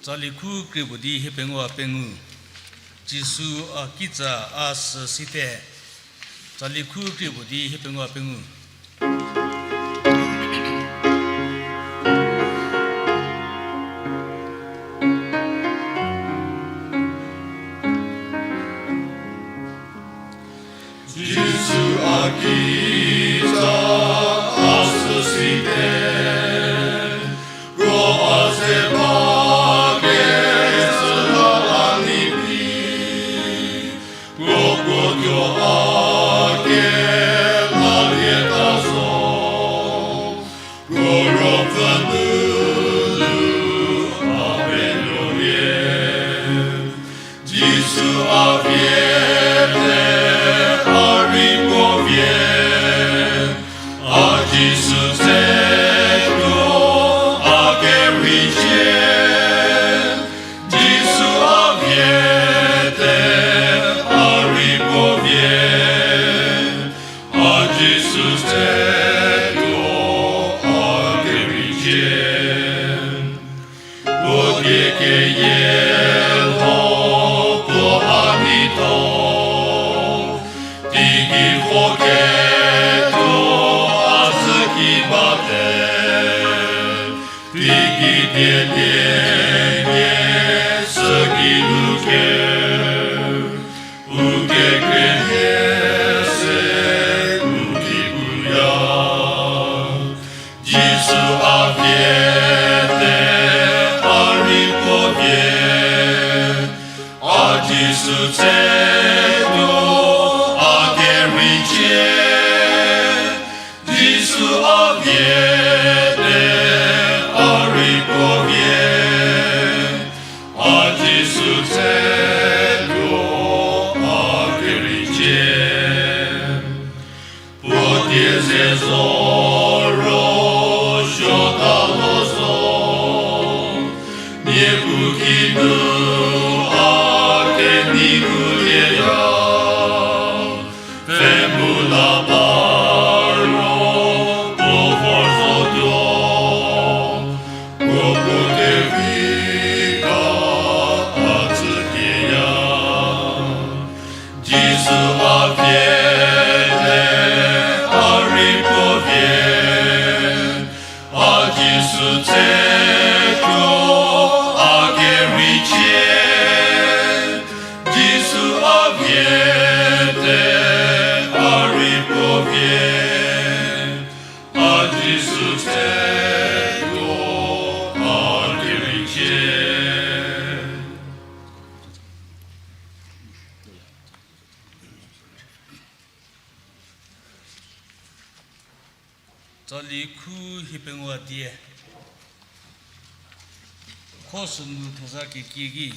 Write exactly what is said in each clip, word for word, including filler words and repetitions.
Tsali khu krie puo di hie pengou a pengou. Jisu a kitsa a sü site. Tsali khu krie puo di hie pengou a pengou. Jisu a kitsa a sü site, ro a ze ba kecü la a nei phi, ro puo tuo a kelalieta zo, ro ruopfü nu a penuolie. Jisu a vie te, a rei puo vie. A Jisu tse tuo a keriecie. Jisu a vie te, a rei puo vie. A Jisu tse tuo a keriecie. Puo die keyie lho puo a neitho, teigei kho ketuo a zhü ki bate, teigei die die nie sü ki nu ke, u kekreimia se u ki puya. Jisu a vie te, a rei puo vie. A Jisu tse tuo a keriecie. Jisu a vie te, a rei puo vie. A Jisu tse tuo a keriecie. Puo die ze zo ro suota lo zo, Niepuu kinu a kemi ngulie. Tsütse tuo a kerichie, Jisu a vie te a rei puo vie, a Jisu tse tuo a kerichie. Tsali khu hie pengou die. Kho sünu theza kekie ki.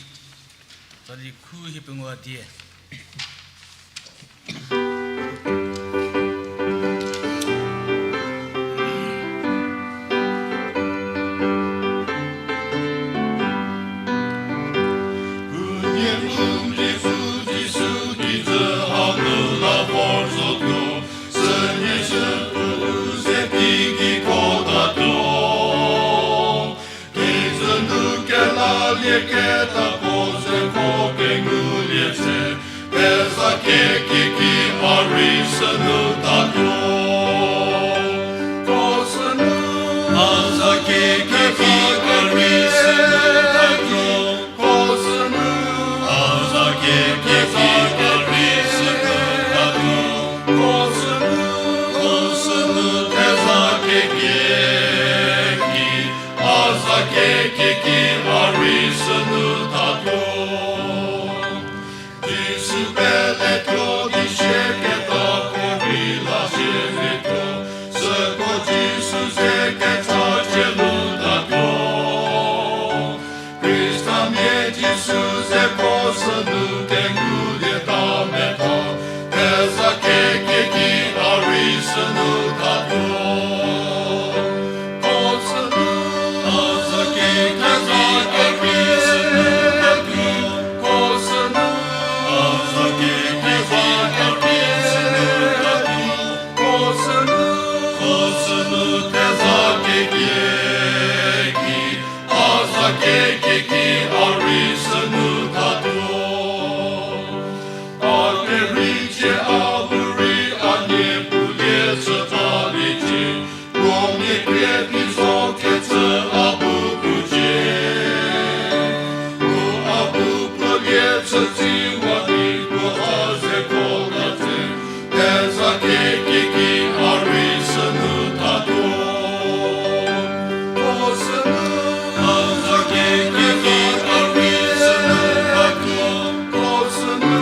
Tsali khu hie pengou die. Sünie sü pulu ze ki ki kotatuo. Kijü nu kelalie ketako ze ko kengulie tse, theza kekie ki a rei sünu tatuo. Ko sünu, a za kekie ki a rei sünu tatuo. Ko sünu, a za kekie ki a rei sünu tatuo. Ko sünu, ko sünu theza kekie ki, a za kekie ki a rei sünu tatuo. Jisu pele tuo di sie ketako rei la sie lituo, süko Jisu ze kecha chie nu tatuo. Khristamia Jisu ze ko sünu kengulie ta metha, theza kekie ki a rei sünu tatuo. Ko sünu, a za kekie ki a rei sünu tatuo. Ko sünu, a za kekie ki a rei sünu tatuo. Ko sünu, ko sünu theza kekie ki, a za kekie ki a rei sünu tatuo. A kerichie a bu rei a nie pulie chü baliecie, puo mia krie di zo kecü a bu pucie. Mu a bu pulie chü tsi wa di puo a ze ko la tse, theza kekie ki a rei sünu tatuo. Ko sünu, a za kekie ki a rei sünu tatuo. Ko sünu,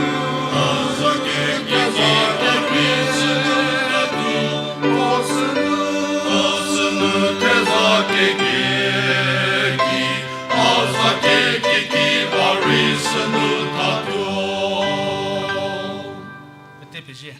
a za kekie ki a rei sünu tatuo. Ko sünu, ko sünu theza kekie ki, a za kekie ki a rei sünu tatuo. Pete pezie.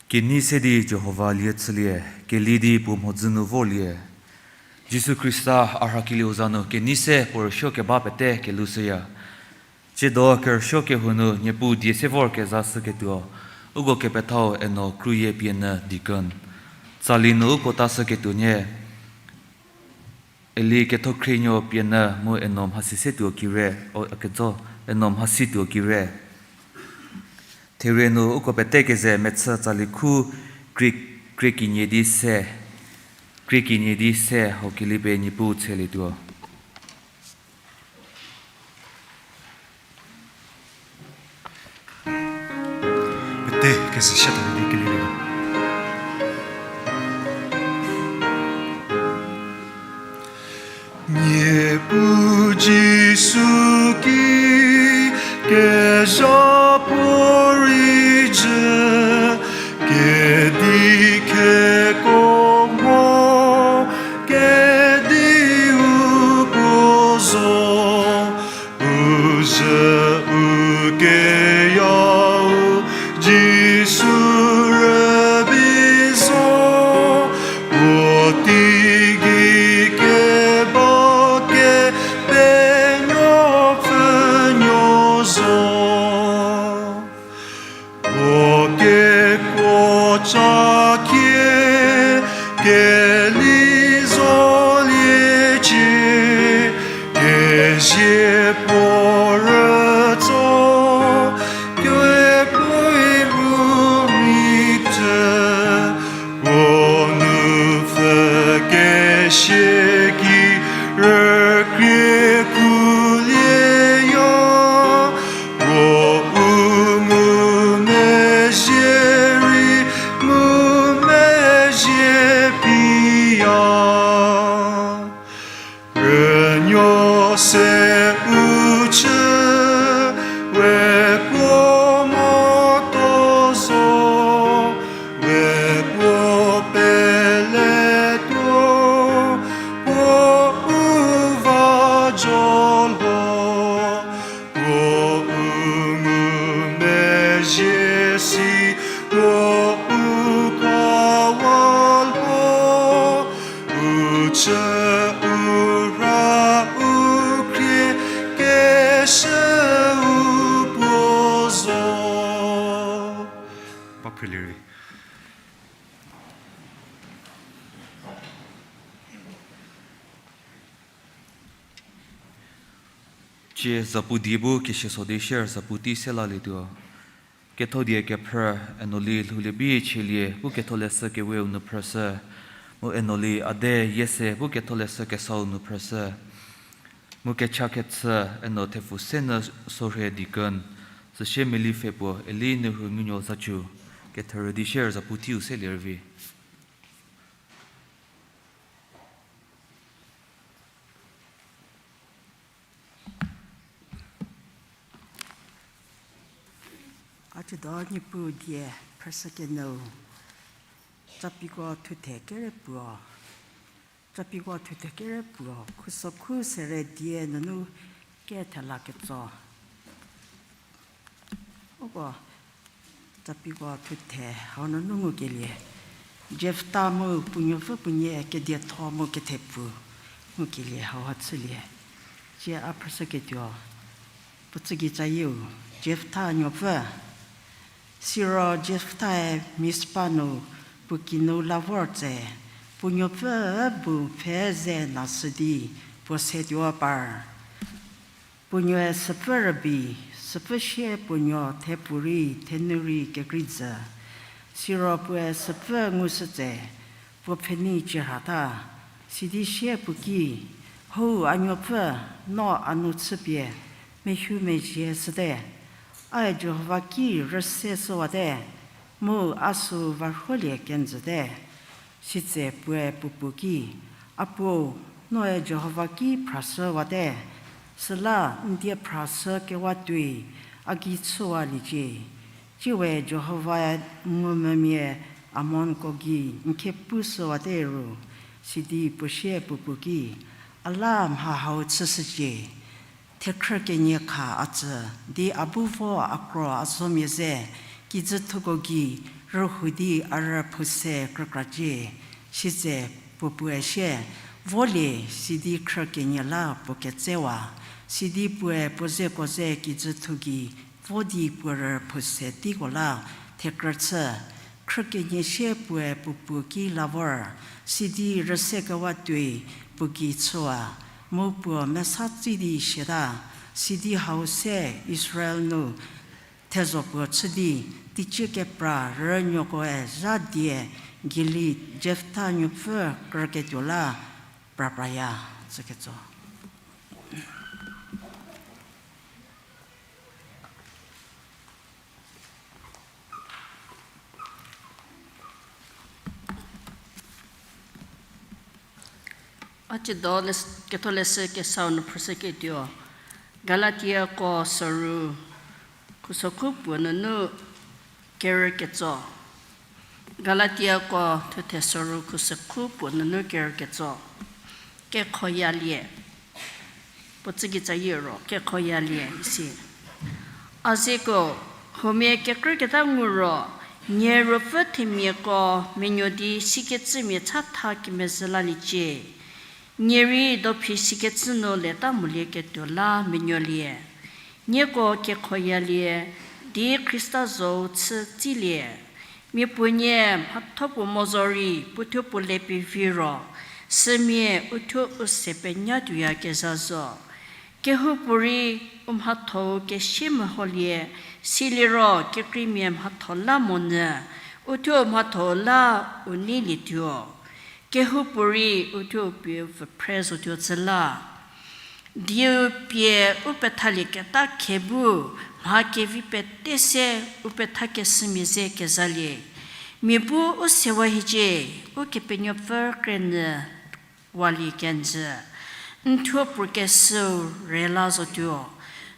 Kenei se di Jihova lie chülie, keli di puo mhodzü nu vorlie. Jisu Khrista a rhakelieu za nu kenei se puo rüsuo keba pete kelhoushüya. Tsiedo kerüsuo kehou nu Niepuu die se vor kezashüketuo, uko kepethau Eno Kruyie pie nyü deacon. Tsali nu uko tashüketuo nie, Eli Kethokhrinuo pie nyü mu Eno Mhasi se tuo kire, o, kejo, Eno Mhasi tuo kire. Therie nu uko pete keze mechü tsali khu krie, krie kenie di se, krie kenie di se ho keli pie Niepuu tshelietuo. Pete keze shie tuo di keli. Niepuu Jisu ki kezha puo rei jü, kedi kheko mo, kediu puo zo, u zhü u keyau, Jisu rübei zo, puo teigei keba Kepenuopfü Nuo zo. Puo kekuo chakie, keli zoliecie, kezie puo rütso, kekuo-i ru mi tü, puo nupfü kesie ki rükrie kuolieya, puo u ngumezhie rei ngumezhie piya. Rünuo se u chü, we kuo motuo zo, we puo peletuo, puo u va zo lho, puo u ngumezhie si, puo u kawa lho, u chü u ra u khrie keshü u puo zo. Ba phrelie rei. Tsie zapu die bu kesieso di share zapu tei se lalietuo. Kethodie kephrü, Enoli Lhouliebie Chielie bu Ketholeshü Keweu nu phrüshü, mu Enoli Ade Yiese bu Ketholeshü Kesau nu phrüshü, mu kecha kechü Eno Thepfu Senyü Sorhie deacon, süsie Melipfhe puo Eli Nurhungunuo Zacu, ketherü di share zapu teiu se lervi. A tsiedo Niepuu die phrüshü kenyü, Capiko thuthe kere puo, Capiko thuthe kere puo, khusokhu sere die nunu kethela ketso. Uko Capiko thuthe hau nunu ngukelie, Jefta mu puo nuopfü puo nie kedietho mu kethepfu ngukelie hauha chülie. Tsie a phrüshüketuo, puo tsügei cayieu, Jefta nuopfü. Siro Jeftae Mizpa nu puo kinu la vor tse, puo nuopfü bu pfhe ze nashü di puo setuo par. Puo nuoe süpfü rübei, süpfü sie puo nuo thepfu rei thenu rei kekrei jü. Siro puoe süpfü ngushü tse, puo pfhenei chierhata, sidi sie puo ki, Hou a nuopfü, no a nu chüpie, mehumezhie shüte. Ae Jihova ki rüse shüwate, mu a sü varholie kenjüte. Sitse puoe puo puo ki, A puo, noe Jihova ki phrashüwate, süla n die phrashü kewa tuoi a gei chüwaliecie. Tsiewe Jihovae n ngumvümia Amonko gei n khe pushüwate ru, sidi puo sie puo puo ki, A la mha hau chüshücie. Thekhrü kenie kha a tsü, di a bu vo a kro a zomia ze, kijü thuko gei Rühou di a rüphou se krükracie, sitse puo puoe sie, Volie, sidi khrü kenie la puo ketsewa, sidi puoe puo zeko ze kijüthu gei vo di puo rüphou se teiko la thekrü chü. Khrü kenie sie puoe puo puo ki la vor, sidi rüsekewa tuoi puo gei chüwa, mu puo mesa tsi di siata, sidi hau se Israel nu thezho puo chü di, teicie kepra rünuokoe zha die Gilead Jephtha nuopfü krüketuo la prapraya, tsüketso. A tsiedo les-, ketholeshü kesau nu phrüshüketuo. Galatiako soru khusokhu puo nunu kerüketso. Galatiako thuthe soru khusokhu puo nunu kerüketso. Kekhoyalie. Puo tsükitsa yiro, kekhoyalie isi. A zeko, huomia kekrüketa ngu ro, nie ruopfü themiako menuo di sikecümia chatha kemezhü laliecie. Nie rei dophi sikecü nu leta molieketuo la menuolie. Nieko kekhoyalie, di Khrista zhou chü tsilie. Mia puonie mhatho puo mo zorei, puothuo puo le pevi ro, sümia uthuo u se penyatuoyakezha zo. Kehoupuorei u mhatho-u kesie meholie, siliro kekreimia mhatho la monyü, uthuo mhatho la u neilietuo. Kehoupuorei uthuo pie u pfü phre zotuo chü la. Dieu pie u pethalieketa khe bu, mha kevi pete se u pethakeshümia ze kezalie. Mia bu u sewa hiecie, Ukepenuopfü krenyü walie kenjü. N thuo pukeshüu rela zotuo.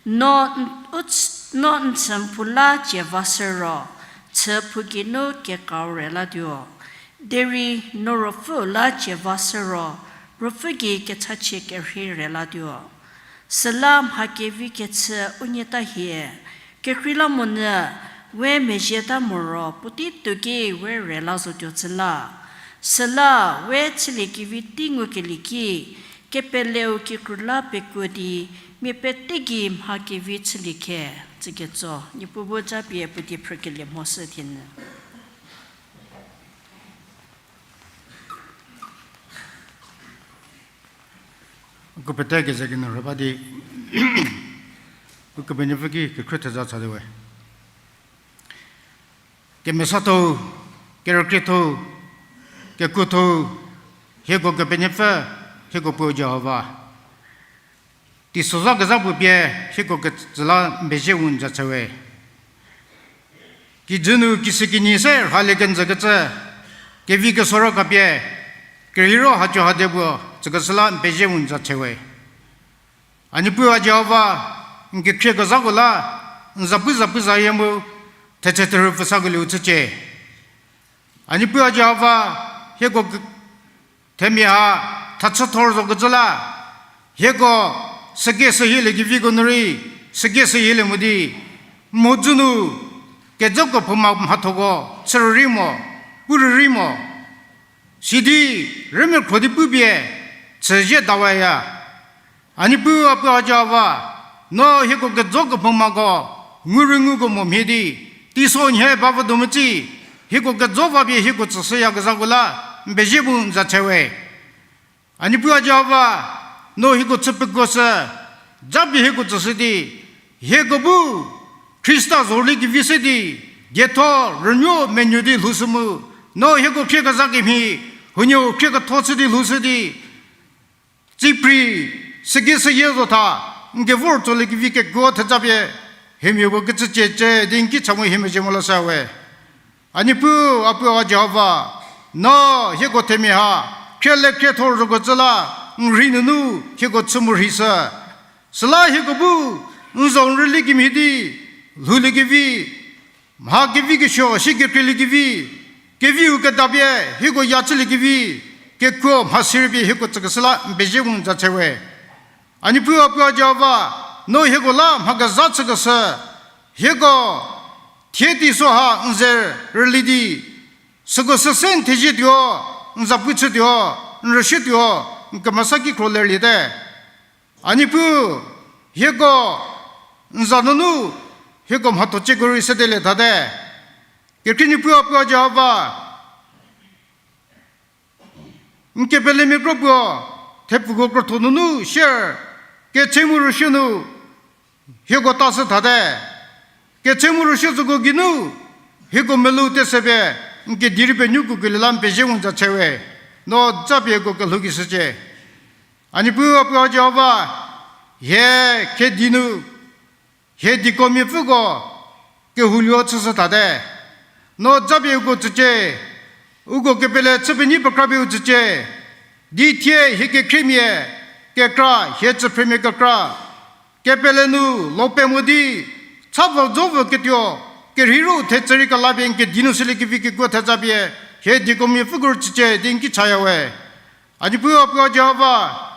No n, u ch-, no n chü mpu la cie vashü ro, chü phu geinu kekau rela tuo. Derei no ruopfüu la cie vashü ro, ruopfü gei kechachie kerhei rela tuo. Süla mha kevi kechü u nieta hie, kekreilamonyü we mezhieta moro puotei tuo ki we rela zotuo chü la. Süla we chüliekevi tei ngukelie ki, kepeleu kikru la pekuo di, mia pete gei mha kevi chülie khe, tsüketso, Niepuu bu japie puo die phrükelie mhoshü thienyü. Uko pete keze kinu rüba di, Ukepenuopfü ki kekhrie theza chatuo we. Kemesatho, kerükrietho, kekuotho, hieko Kepenuopfü, hieko Puo Jihova. Teisozha kezha puo pie hieko ketsü la n pezie mu n za chü we. Kijü nu kishükinyi se rhalie kenjükecü, kevi kesoro khapie, kerheiro haco hade puo tsükeshü la n pezie mu n za chü we. A Niepuu a Jihova, n kekhrie kezhako la, n zapu zapu zayie mu, thetse therhu pfü sakelieu chücie. A Niepuu a Jihova, hieko ke-, themia ha, thachü thor zokecü la, hieko, süke sühieliekevi ko nu rei, süke sühielie mo di, mhodzü nu, kejoko phouma mhathoko, chü rürei mo, pu rürei mo, sidi, rümiakhro di pupie, chüzie dawaya. A Niepuu a Puo a Jihova, no hieko kejo kephoumako, ngu rei nguko mo mhie di, teiso nhie ba vodo motsi, hieko kejo va pie hieko tsüshüyakezhako la, n pezie mu n za chü we. A Niepuu a Jihova, no hieko chü pekuoshü, japie hieko tsüshü di, hieko bu, Khrista zhorüli kevi se di, dietho, rünuo, menuo di lhoushü mu, no hieko khriekezha kemhie, huoniehuo khrieketho chü di lhoushü di, tsiprei, süki süyie zotha, n kevor tsoliekevi kekuo thejapie, hiemia puo kecüciecie di n ki cha mu hie mezhie mo lashü we. A Niepuu, a Puo a Jihova, no hieko themia ha, khriele khriethor zokecü la, n rhei nunu hieko chü mu rheishü. Süla hieko bu, n zo n rüli kemhie di, lhouliekevi, mha kevi kesuo, si kekreiliekevi, keviu kedapie, hieko ya chüliekevi, kekuo mha sirüpie hieko tsükeshü la n pezie mu n za chü we. A Niepuu a Puo a Jihova, no hieko la mha kezha chükeshü, hieko Thie teiso ha n ze rüli di, süko süse n thezie tuo, n zapu chü tuo, n rüshü tuo, n kemesa ki khro lerliete. A Niepuu, hieko n za nunu, hieko mhatho cieko rei sedelie thate. Kekhrie Niepuu a puo Jihova, n kepelemia kro puo, thepfuko krotho nunu share, ketse mu rüshü nu, hieko ta sü thate. Ketse mu rüshü zoko geinu, hieko melou tese pie, n kedi rei penuokuo kelie la n pezie mu n za chüwe. No japie hieko kelhou ki shücie. A Niepuu a puo Jihova, hie kedi nu, hie deaconmiapfüko, kehou luo chüshü thate. No japie uko tsücie, uko kepele chü penyi pekrapie u tsücie, di thie hie kekhriemia kekra, hie tsüphremia kekra, kepele nu lo pe mo di, cha vo zo vo ketuo, kerheiro thetsü rei kelapie n kedi nu shülie kevi kekuo thejapie, hie deaconmiapfüko rei tsücie di n ki chaya we. A Niepuu a puo Jihova,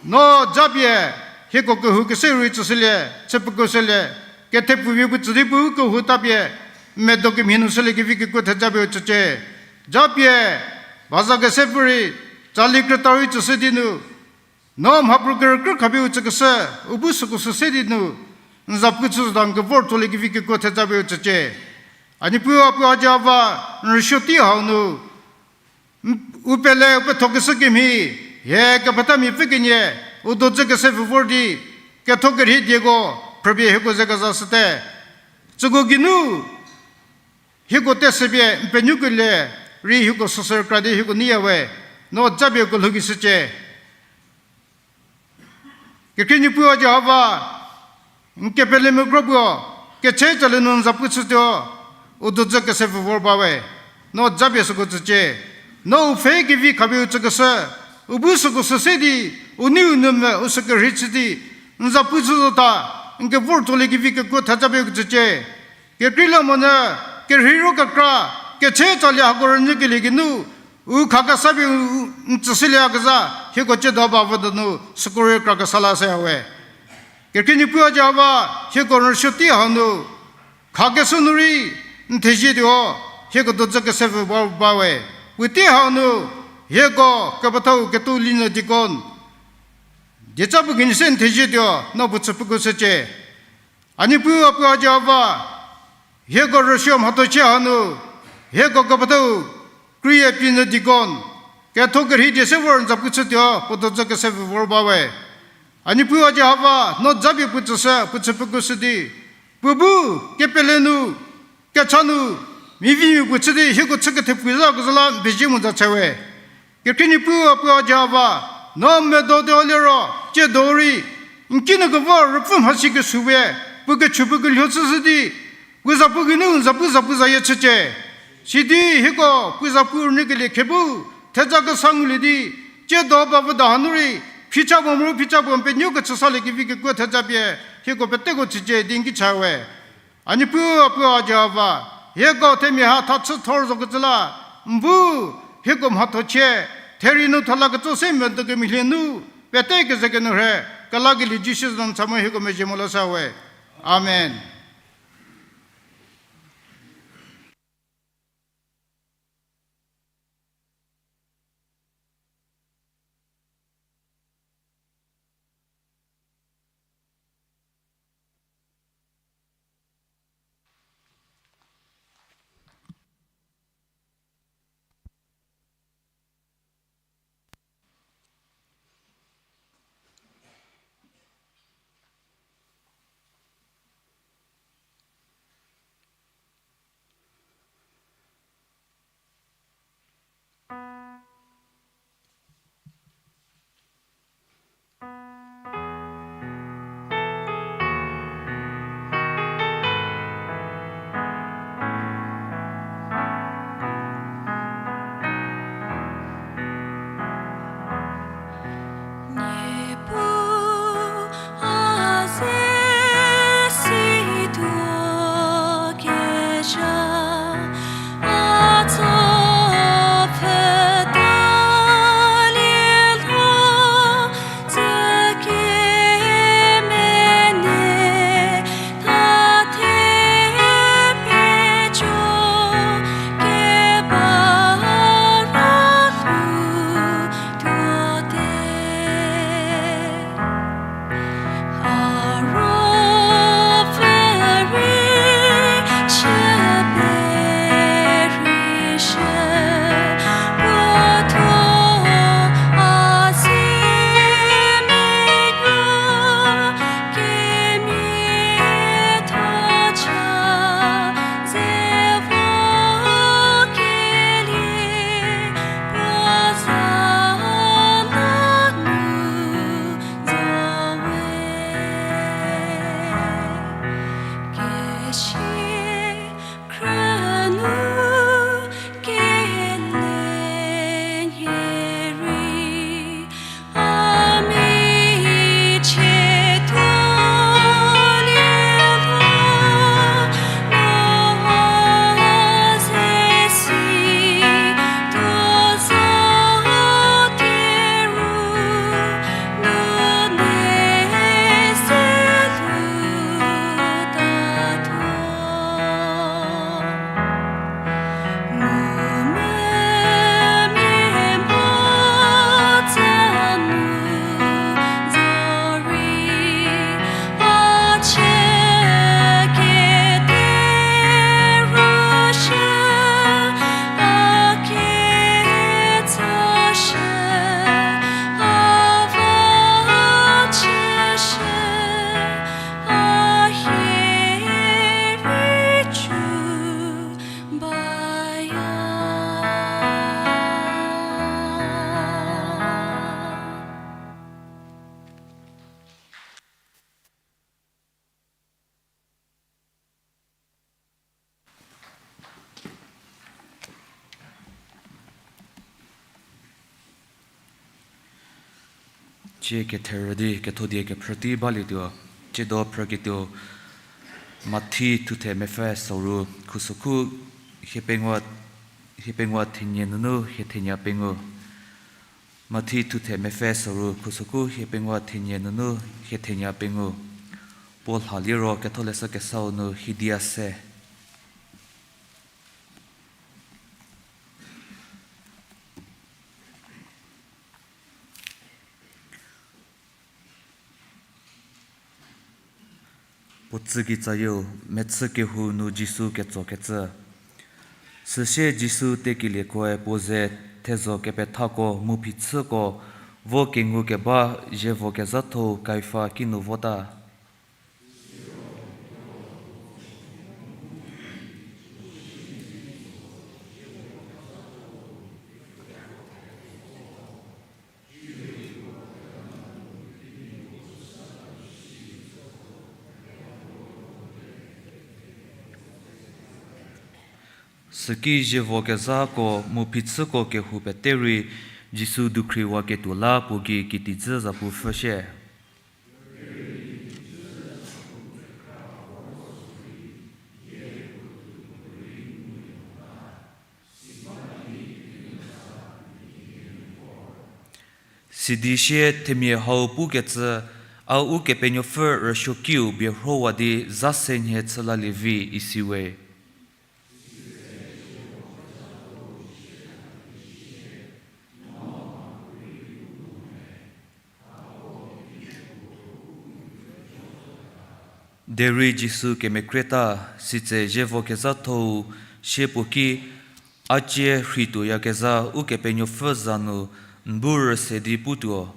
no japie, hieko kehou kese rei tsüshülie, chü pekuoshülie, kethepfumia puo tsü di pu kehou tapie, medo kemhie nu shülie kevi kekuo thejapie u tsücie. Japie, baza kese pfü rei, tsali krüta rei tsüshü di nu, no mhapru kerükrü khapie u tsükeshü, u bu süko süse di nu, n zapu chü zota n kevor tsolie kevi kekuo thejapie u tsücie. A Niepuu a puo Jihova, n rüsuo tei hau nu, u pele u pethokeshü kemhie, hie kepethamiapfü kenie, u dodzü kese pfü vor di, ketho kerhei dieko, phrüpie hieko ze kezashüte. Tsüko geinu, hieko tese pie n penuokelie rei hieko süsü rükra di hieko neiya we, no japie kelhou ki shücie. Kekhrie Niepuu a Jihova, n kepelemia kro puo, ketse tsali nu n zapu chütuo, u dodzü kese pfü vor ba we, no japie süko tsücie. No u pfhe kevi khapie u tsükeshü, u bu süko süse di, u nei u nou me u sü kerhei chü di, n zapu chü zota, n kevor tsolie kevi kekuo thejapie u tsücie. Kekreilamonyü, kerheiro kekra, ketse tsali hako rünyükelie geinu, u khakesa pie u, u, n tsüshülieyakezha, hieko tsiedo ba vo donu, süko rei kra kesa la shüya we. Kekhrie Niepuu a Jihova, hieko rüsuo tei hau nu, khakeshü nu rei, n thezie tuo, hieko dodzü kese pfü ba, ba we. Puotei hau nu, hieko kepethau Ketuolinyü deacon, dieca puo kenie se n thezie tuo, no puo chü pekuoshücie. A Niepuu a puo Jihova, hieko rüsuo mhatho chie hanu, hieko kepethau Kreiepienyü deacon, ketho kerhei die se vor n zapu chütuo, puo dodzü kese pfü vor ba we. A Niepuu a Jihova, no japie puo tsüshü, puo chü pekuoshü di, puo bu, kepele nu, kecha nu, mivimiu puo chü di hieko chü kethepfü za kezha la n pezie mu n za chü we. Kekhrie Niepuu a puo Jihova, no medo tuo liro, tsiedo rei, n ki nu kevo rüpfü mhasi kesuo we, puo kechu puo kelhuo chüshü di, puo zapu geinu n zapu zapu zayie chücie. Sidi hieko puo zapu rünyükelie khe bu, theja kesa ngulie di, tsiedo ba vo da hanu rei, phicha puo moro phicha puo n penuo kechü salie kevi kekuo theja pie, hieko peteko tsücie di n ki chü we. A Niepuu a puo Jihova, hieko themia ha tha chü thor zokecü la, n bu, hieko mhatho chie, therei nu thala ketso se medo kemhie nu, pete keze kenu rhe, kelakelie Jisu za nu cha mu hieko mezhie mo la sa we. Amen. Cie ketherü di kethodie kephrütei balietuo, cie do phrüketuo, Mathi thuthe mepfü soru, khusokhu hiepengou, hiepengou thenie nunu hiethenie pengou. Mathi thuthe mepfü soru, khusokhu hiepengou thenie nunu hiethenie pengou. Puo lha liro Ketholeshü Kesau nu hidia se. Puo tsükitsayieu, mechü kehou nu Jisu ketsokecü. Süsie Jisu tekeliekoe puo ze thezho kepethako mu phichüko vo kengukeba zievo kezhatho-u Kaifa kinu vota. Süki zievo kezhako mu phichüko kehou pete rei Jisu dukhriwaketuo la puo gei kitidzü zapu pfhüshie. Sidi sie themia hau pukecü, a Ukepenuopfü rüsuokiu bierhowa di za se nhie chülalie vi isiwe. Derei Jisu kemekrieta, sitse zievo kezhatho-u sie puo ki, a cie rhei tuoyakezha Ukepenuopfü za nu n bu rüse di putuo,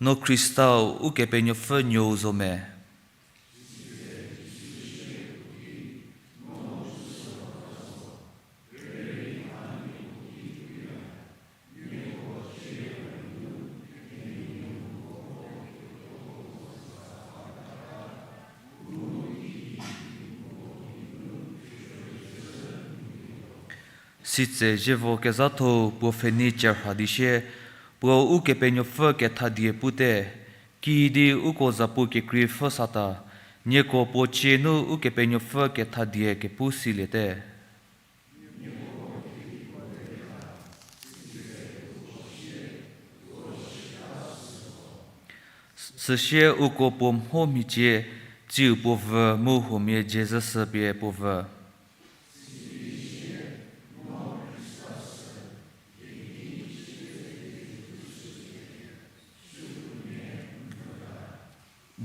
no Khristau Ukepenuopfü nuou zo me. Sitse zievo kezhatho-u puo pfhenei cie rha di sie, puo Ukepenuopfü kethadie pute, kiüdi uko zapu kekrei pfhü sata, nieko puo cie nu Ukepenuopfü kethadie kepu siliete. Süsie uko puo mho mhicie, tsiu puo vü mu huomia dzie zhüshü pie puo vü.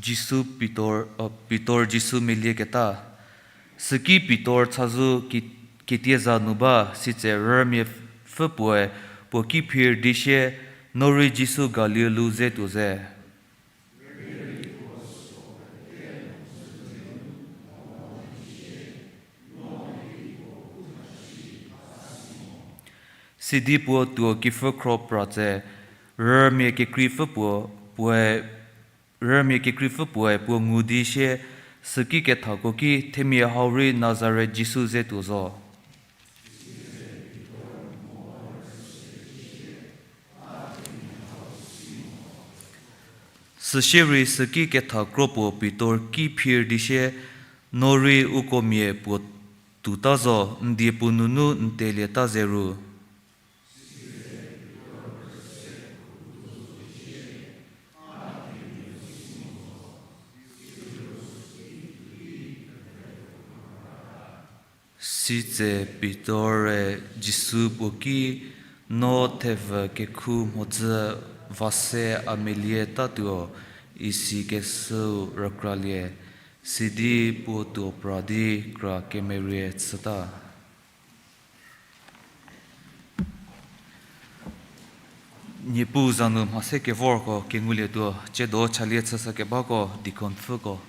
Jisu Pitor, uh, Pitor Jisu melieketa. Süki Pitor chazou ki-, kitieza nu ba, sitse rümia pfü puoe puo ki phir di sie, no rei Jisu Galil-u ze tuo ze. Sidi puo tuo kipfhü khro pra tse, rümia kekreipfü puo, puoe, rümia kekreipfü puoe puo ngu di sie, süki kethako ki, themia hau rei Nazaret Jisu ze tuo zo. Süsie rei süki ketha kro puo Pitor ki phir di sie, no rei uko mia puo tuota zo, n die puo nunu n telieta ze ru. Sitse Pitor-e Jisu puo ki, no thevü kekhu mhodzü va se a melietatuo, isikeshüu rükralie, sidi puo tuo pra di kra kemerie chüta. Niepuu za nu mhase kevorko kengulietuo, tsiedo chalie chüshü kebako deaconpfüko.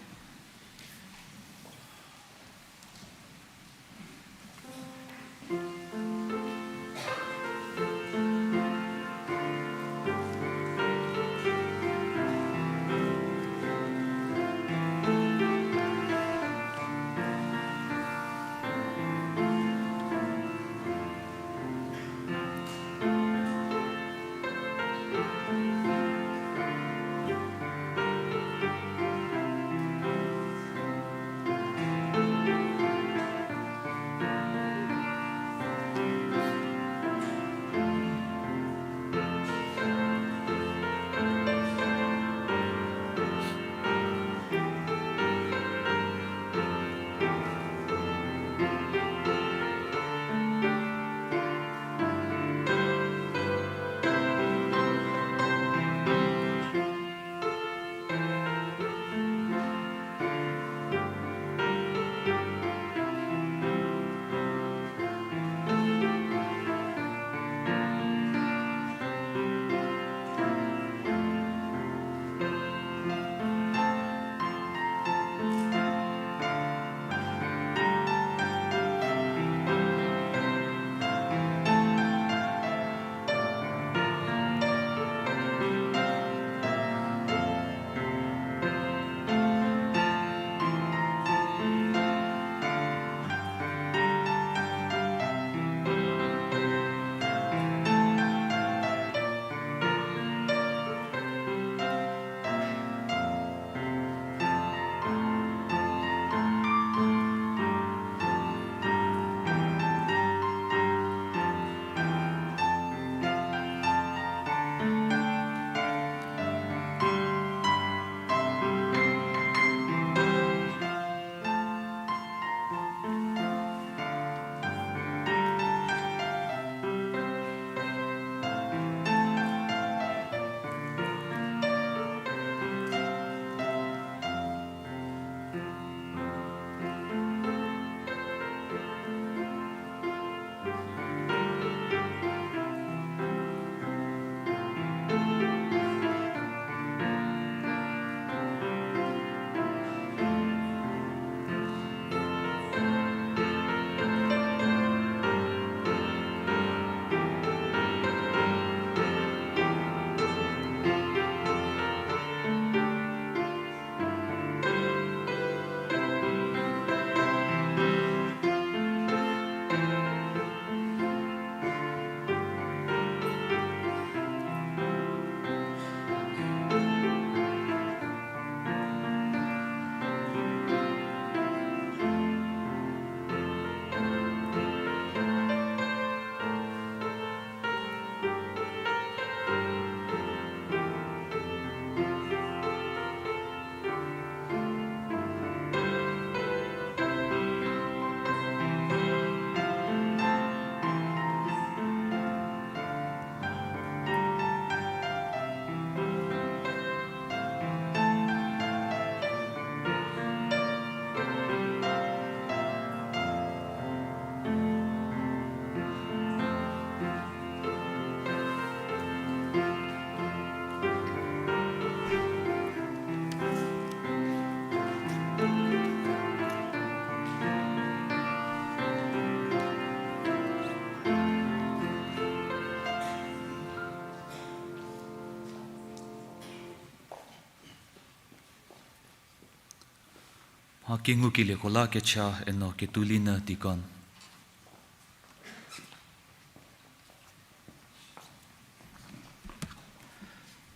Mha kengukelieko la kecha eno Ketulinyü deacon.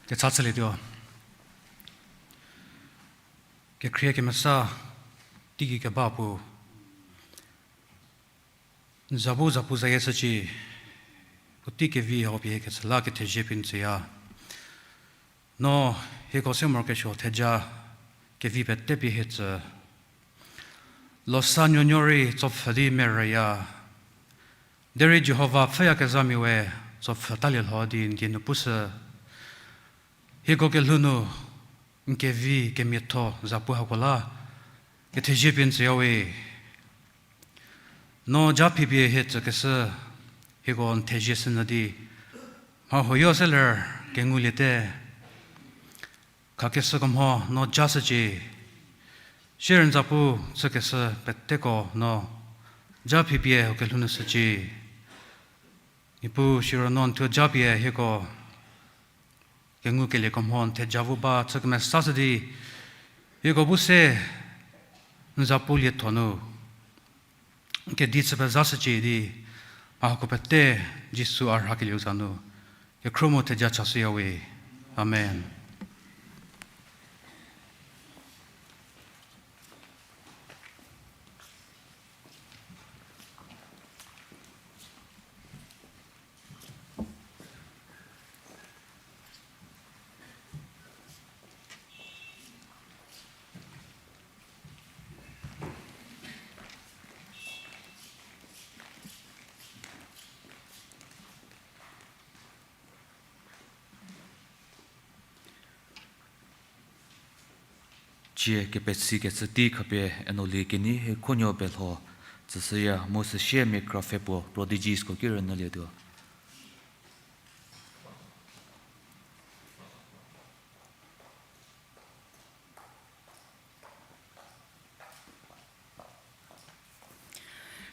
Kecha chülietuo. Kekhrie kemesa teigei keba puo. N za bu zapuzayie shücie, puotei kevi hau pie hiekecü la kethezie pie n tsüya. No hieko se morokesuo theja kevi pete pie hie tsü. Losa nuonuo rei tsopfhü di merüya. Derei Jihova pfhüyakezhamia we tsopfhü talie lho di n die nu pushü. Hieko kelhou nu n kevi kemiatho zapu hako la kethezie pie n tsüya we. No ja phipie hie tsükeshü, hieko n thezie shünyü di mha huoyo se ler kenguliete. Khakeshüko mho no ja shücie. Sierü n zapu chükeshü peteko no ja phipie huo kelhou nu shücie. Niepuu siro no n thuo ja pie hieko kengukelieko mho n theja vo ba chü kemesashü di, hieko bu se n zapu lietho nu n kedi chü pezashücie di, mha hako pete Jisu a rhakelieu za nu kekhruohi mu theja chashüya we. Amen. Cie kepesi kecü tei khapie eno lie kenei hie khuonuo belho tsüshüya mu süsie mia kra pfhe puo Prodigies ko ki rünyülietuo.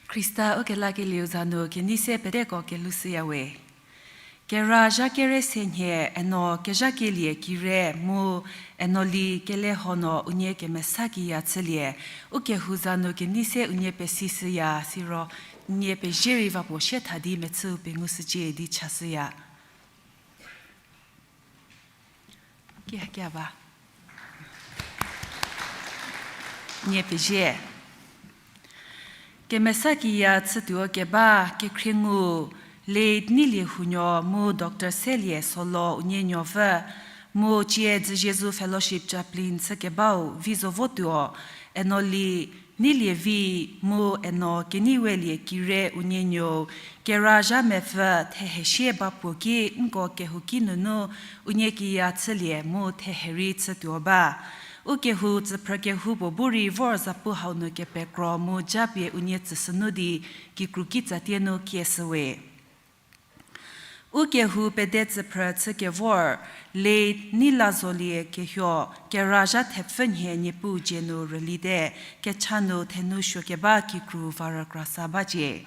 Khrista ukelakelieu za nu kenei se peteko kelhou shüya we. Kera zha kere se nhie eno kezhakelie kire mu eno li keleho no unie kemesa kiya chülie, ukehou za nu kenei se unie pesishüya siro, unie pezie rei va puo sie tha di mechüu pengushücie di chashüya. Ki ha kia ba. Nie pezie. Kemesa kiya chütuo keba kekhrie ngu, late Neilie Hunuo mu Doctor Selie Solo unie nuopfü, mu cie Dzüziezu Fellowship Chaplain chükebau vi zo votuo, eno li Neilie Vi mu eno Keneiwelie Kire unie nuou, kera zha mepfü thehe sie ba puo ki nko kehouki nunu unie kiya chülie mu thehe rei chütuo ba. Ukehou tsüphrü kehoupuo bu rei vor zapu hau nu kepekro mu japie unie tsüshünu di kikru kitsatie nu kieshüwe. Ukehou pede tsüphrü chükevor, late Neilazolie Kehuo, kera zha thepfü nhie Niepuu dzie nu rülite, kecha nu thenu suokeba kikru va rükra sa bacie.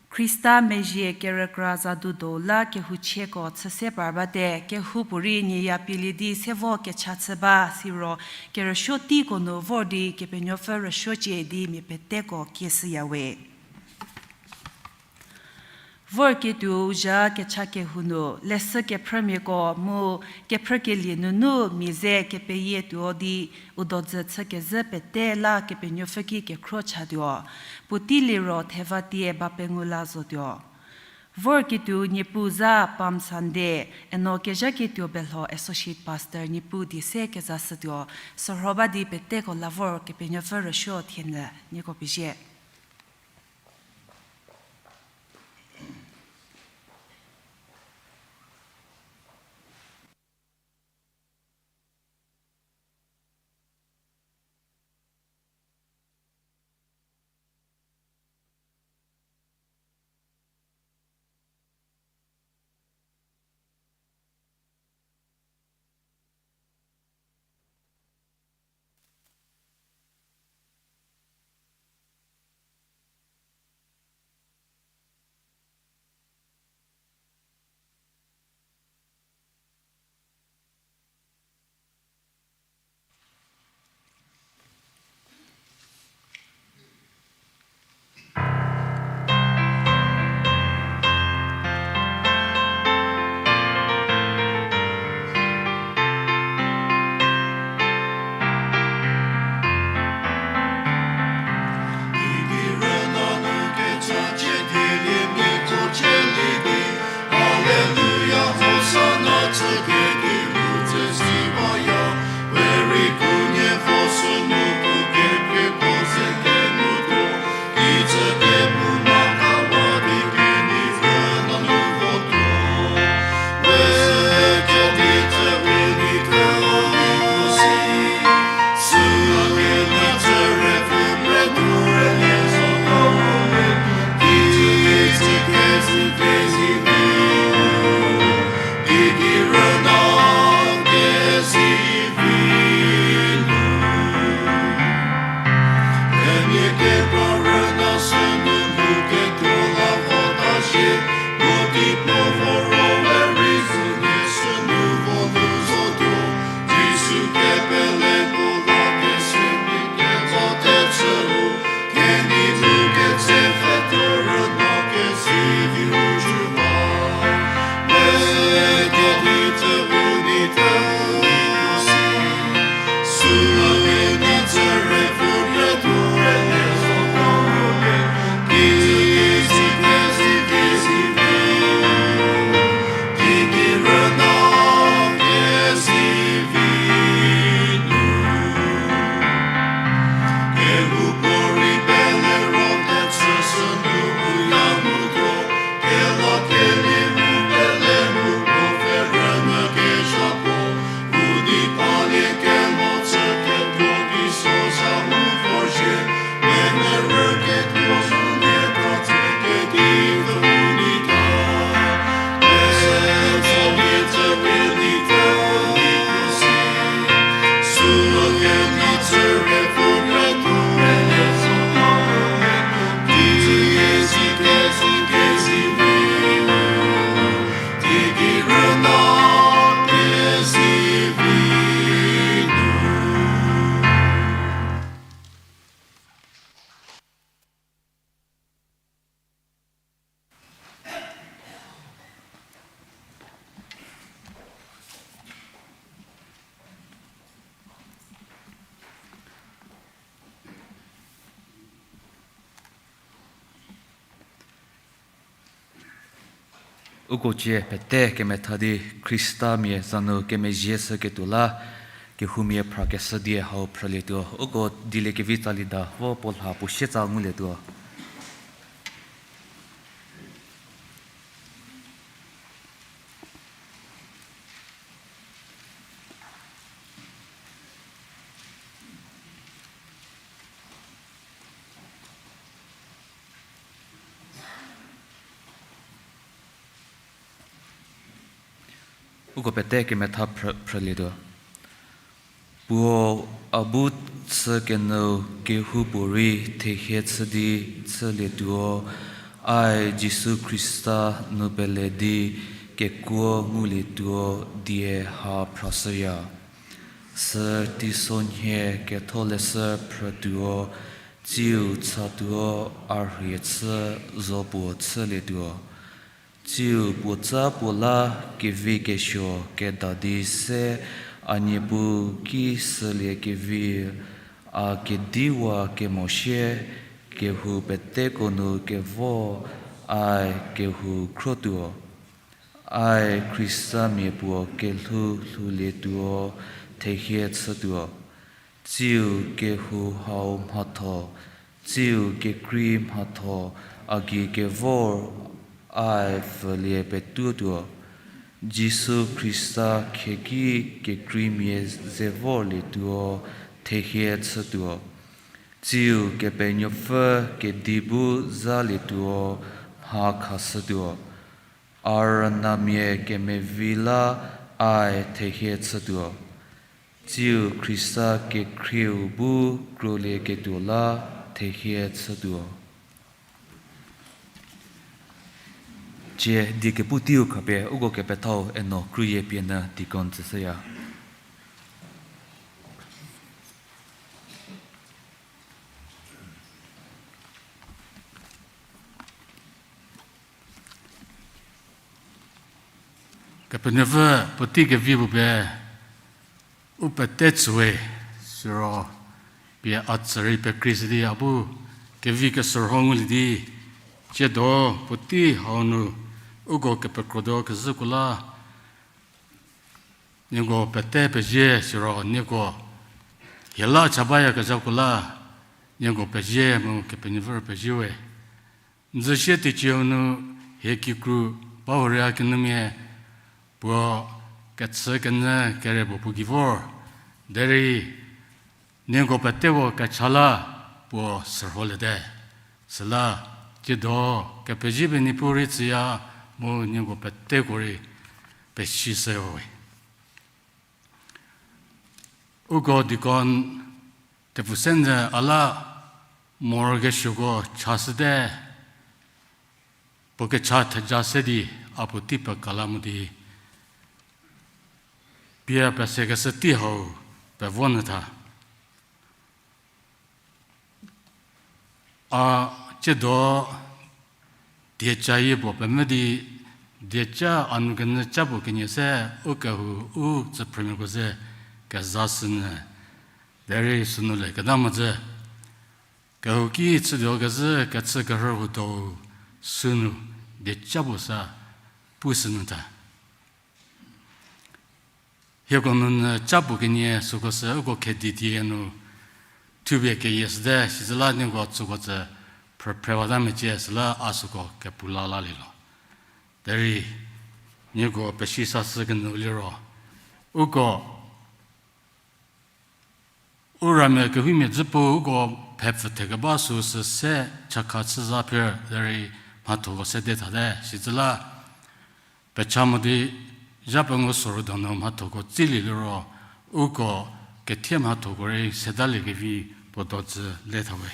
Khrista mezhie kerükra zadudo la kehouchieko chü se par bate, kehoupuorei nie ya pielie di se vo kecha chü ba, siro kerüsuo teiko nu vor di Kepenuopfü rüsuocie di mia peteko kieshüyawe. Vorketuo zha kecha kehou nu, leshü kephrümiako mu kephrükelie nunu mia ze kepeyietuo di u dodzü chü kezhü pete la Kepenuopfü ki kekhro chatuo, puotei liro theva tie ba pengou la zotuo. Vorketuo Niepuu za Palm Sunday, eno kezhaketuo belho Associate Pastor Niepuu die se kezashütuo, sürho ba di peteko la vor Kepenuopfü rüsuo thienyü nieko pezie. Uko cie pete kemetha di Khristamia za nu kemezhie shüketuo la, kehoumia phrakeshü die hau phrülietuo. Uko dieliekevi tsali da vo puo lha puo sietsa ngulietuo. Uko pete kemetha phrü-, phrülietuo. Puo a bu chükenyüu kehoupuorei thehie chü di chülietuo, ae Jisu Khrista nu pele di kekuo ngulietuo die ha phrashüya. Sü teisonhie ketholeshü phrütuo, tsiu chatuo a rhie chü zo puo chülietuo. Tsiu puotsa puo la kevi kesuo keda di se a Niepuu ki shülie kevi a kediwa kemo sie, kehou peteko nu kevo ae kehou khrotuo. Ae Khristamia puo kelhou lhoulietuo thehie chütuo. Tsiu kehou hau mhatho, tsiu kekrei mhatho a gei kevor ae pfülie petuotuo. Jisu Khrista khieki kekreimia ze vorlietuo thehie chütuo. Tsiu Kepenuopfü kedi bu zalietuo mha khashütuo. A rünamia kemevi la ae thehie chütuo. Tsiu Khrista kekhrieu bu krolieketuo la thehie chütuo. Cie die kepu teiu khapie uko kepethau eno krüyie pie nyü deacon tsüshüya. Kepenuopfü puotei kevi puo pie u pete tsüwe, siro pie a tsü rei pekrei shü di a bu kevi keshürho ngulie di, tsiedo puotei hau nu uko kepekrotuo kezhüko la nieko pete pezie, siro nieko hie la cha bayakezhako la nieko pezie mu Kepenuopfü pezie we. N zü sie teicieu nu hie kikru ba huorei a kinumia puo kechü kenyü kere puo puo gei vor. Derei nieko peteko kecha la puo shürholiete. Süla tsiedo kepezie pie Niepuu rei tsüya mu nieko peteko rei pesishüwe. Uko deacon Tepfusenyü a la morokesuoko chashüte, puo kecha theja se di a puotei pekala mo di pie pesekeshü tei hau pevo nyü tha. A tsiedo dieca yie puo pemvü di, dieca a nu kenyü ca puo kenie se u kehou u tsüphrümiako ze kezashünyü, derei sünu le keta mhodzü. Kehou ki chütuo kezhü kechü kerhü huo do sünu dieca puo sa pushünyü tha. Hieko nunyü ca puo kenie süko sü uko khedi die nu thupie keyie shüte, sizüla nieko tsüko tsü phrüphrewata mecie süla a süko kepu la lalielo. Derei nieko pesisashü kenyü liro, uko u ramia kehoumia dzü puo uko phepfü thekeba süu sü se chakha chüza phir derei mhathoko sede thate, sizüla pecha mo di zha pengu sorou donu mhathoko tsilie liro, uko kethie mhathoko rei sedalie kevi puo do tsü le thawe.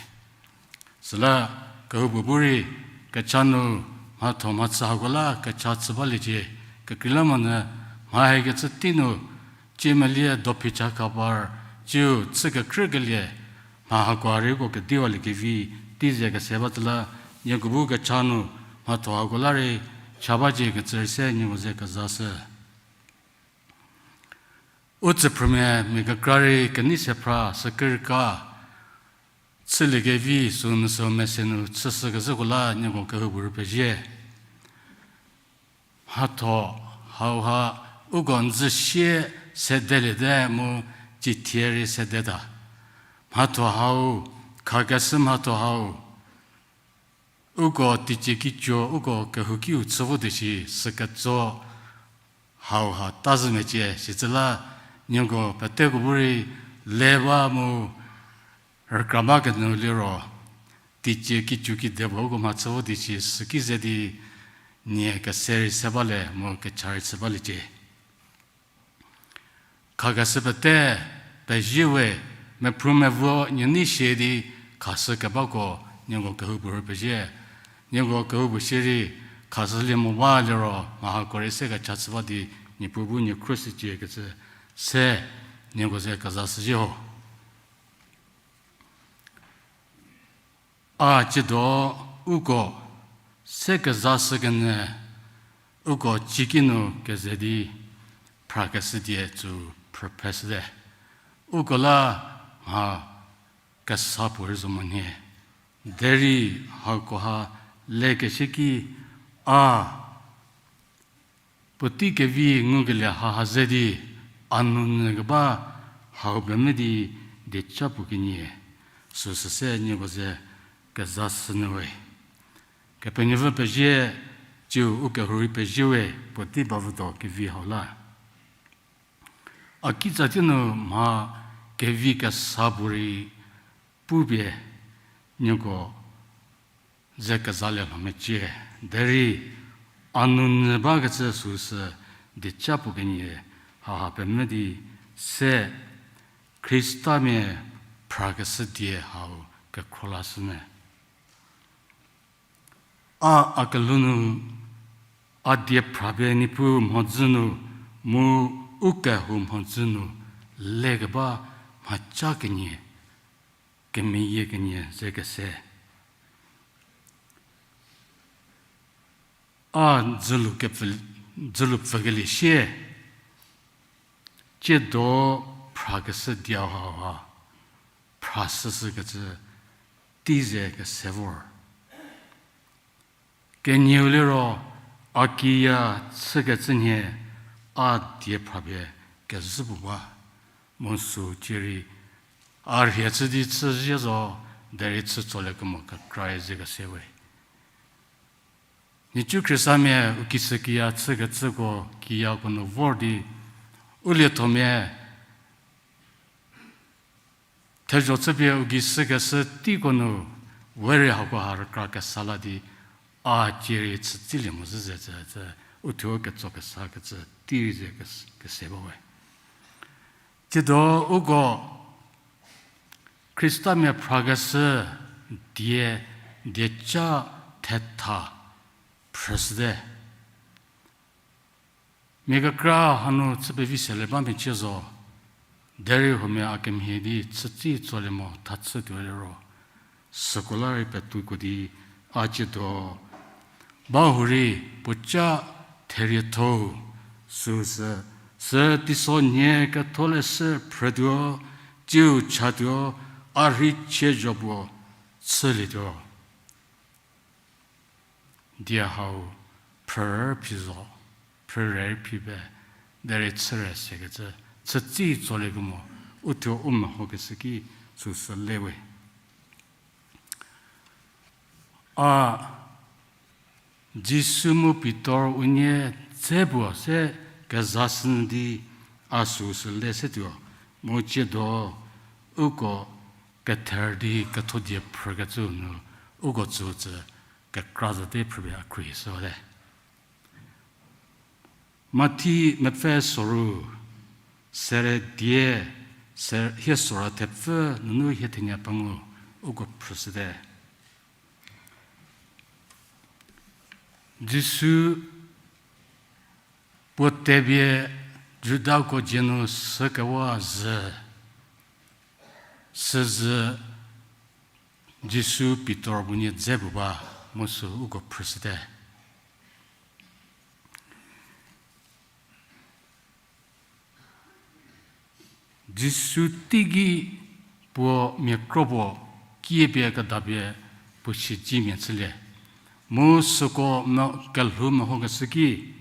Süla kehoupuo bu rei kecha nu mhatho mhachü hako la kecha chü baliecie, kekreilamonyü mha hie kecü tei nu, tsie melie dophi cha khapar, tsiu chü kekrükelie, mha hako a rei uko kediwalie kevi tei ze kese ba tsü la, nieko bu kecha nu mhatho hako la rei cha bacie kecü rei se nieko ze kezashü. U tsüphrümia mia kekra rei kenei se phra sükürka chülie kevi sünu sü mese nu chüshü kezhüko la nieko kehoupuorei pezie. Mhatho hauha uko n zü sie sedeliete mu cithie rei sedeta. Mhatho hau, khakeshü mhatho hau, uko teicie kicuo, uko kehoukiu chü votuo shi süketso hauha ta zhü mecie, sitsüla nieko peteko bu rei le ba mu rükra ba kenu liro, teicie kicu kide puo uko mhachü votuo shi süki ze di nie kese rei se balie mu kecha rei chü baliecie. Khakeshü pete pezie we, mephru mevo nie nei shie di khashü kebako nieko kehoupuorei pezie. Nieko kehoupuo shierei khashülie mo ba liro mha hako rei se kecha chü ba di Niepuu bu nie khruohi shücie kecü se nieko ze kezashüzhie ho. A tsiedo uko se kezashü kenyü uko ciki nu keze di phrakeshü die tsü phrüpheshüte. Uko la mha kesa puorei zo monyü. Derei hakoha lekeshü ki a puotei kevi ngukelie haha ze di a nounyü keba hau pemvü di dieca puo kenie, süsü se nieko ze kezashünyü we. Kepenuopfü pezie, tsiu u kehou rei pezie we, puotei bavüdo kevi hau la. A kitsa tei nu mha kevi kesa puorei pupie nieko ze kezalie lho mecie. Derei a nounyü bakecü süsü dieca puo kenie haha pemvü di se Khristamia phrakeshü die hau kekhro lashünyü. A a kelhou nu a die phrapie Niepuu mhodzü nu mu u kehou mhodzü nu lekeba mhaca kenie, kemeyie kenie ze kese. A dzülu kepfü-, dzülu pfükelie sie, tsiedo phrakeshü die hauha phrashüshükecü tei ze kese vor. Kenieu liro a kiya chükecü nhie a die phrapie kezhü puo ba. Mu sü cierei a rhie chü di chüzie zo, derei chü tsolikemo kekra-e ze kese we. Nhicu Khristamia u kishükiya chükecüko kiyako nu vor di u liethomia thezho chüpie u gei shükeshü teiko nu, we rei hakoha rükra kesa la di, a cierei chütsilie mo zhü ze cü, cü, uthuo ketso kesakecü tei ze kes-, kese ba we. Tsiedo uko Khristamia phrakeshü die, dieca thetha phrüshüte. Mia kekra hanu chü pevi selie ba mecie zo, derei huomia a kemhie di chütsi tsolie mo thachü tuo liro, süko la rei petuoko di a ciedo ba hurei puoca therietho-u süsü, sü teisonhie ketholeshü phrütuo, tsiu chatuo, a rhei chie zho puo chülietuo. Die hau phrü rei phi zo, phrü rei phi pe, derei chü re sekecü, chütsi tsoliekemo, uthuo u mehokeshü ki süsü le we. A, Jisu mu Pitor unie dze puo se kezashü di a süsü le se tuo, mu ciedo uko kether di ketho die phrükecü nu uko tsütsü kekra zate phrüpie a khruohishüwate. Mathi mepfü soru, sere die, se-, hie sora thepfü nunu hie thenie pengou uko phrüshüte. Jisu puo tepie Judako dzie nu sükewa zhü, süzhü Jisu Pitor puonie dze puo ba, mu sü uko phrüshüte. Jisu teiki puo mia kro puo kie pie kedapie puo siedzimia chülie. Mu süko me-, kelhou mehokeshü ki,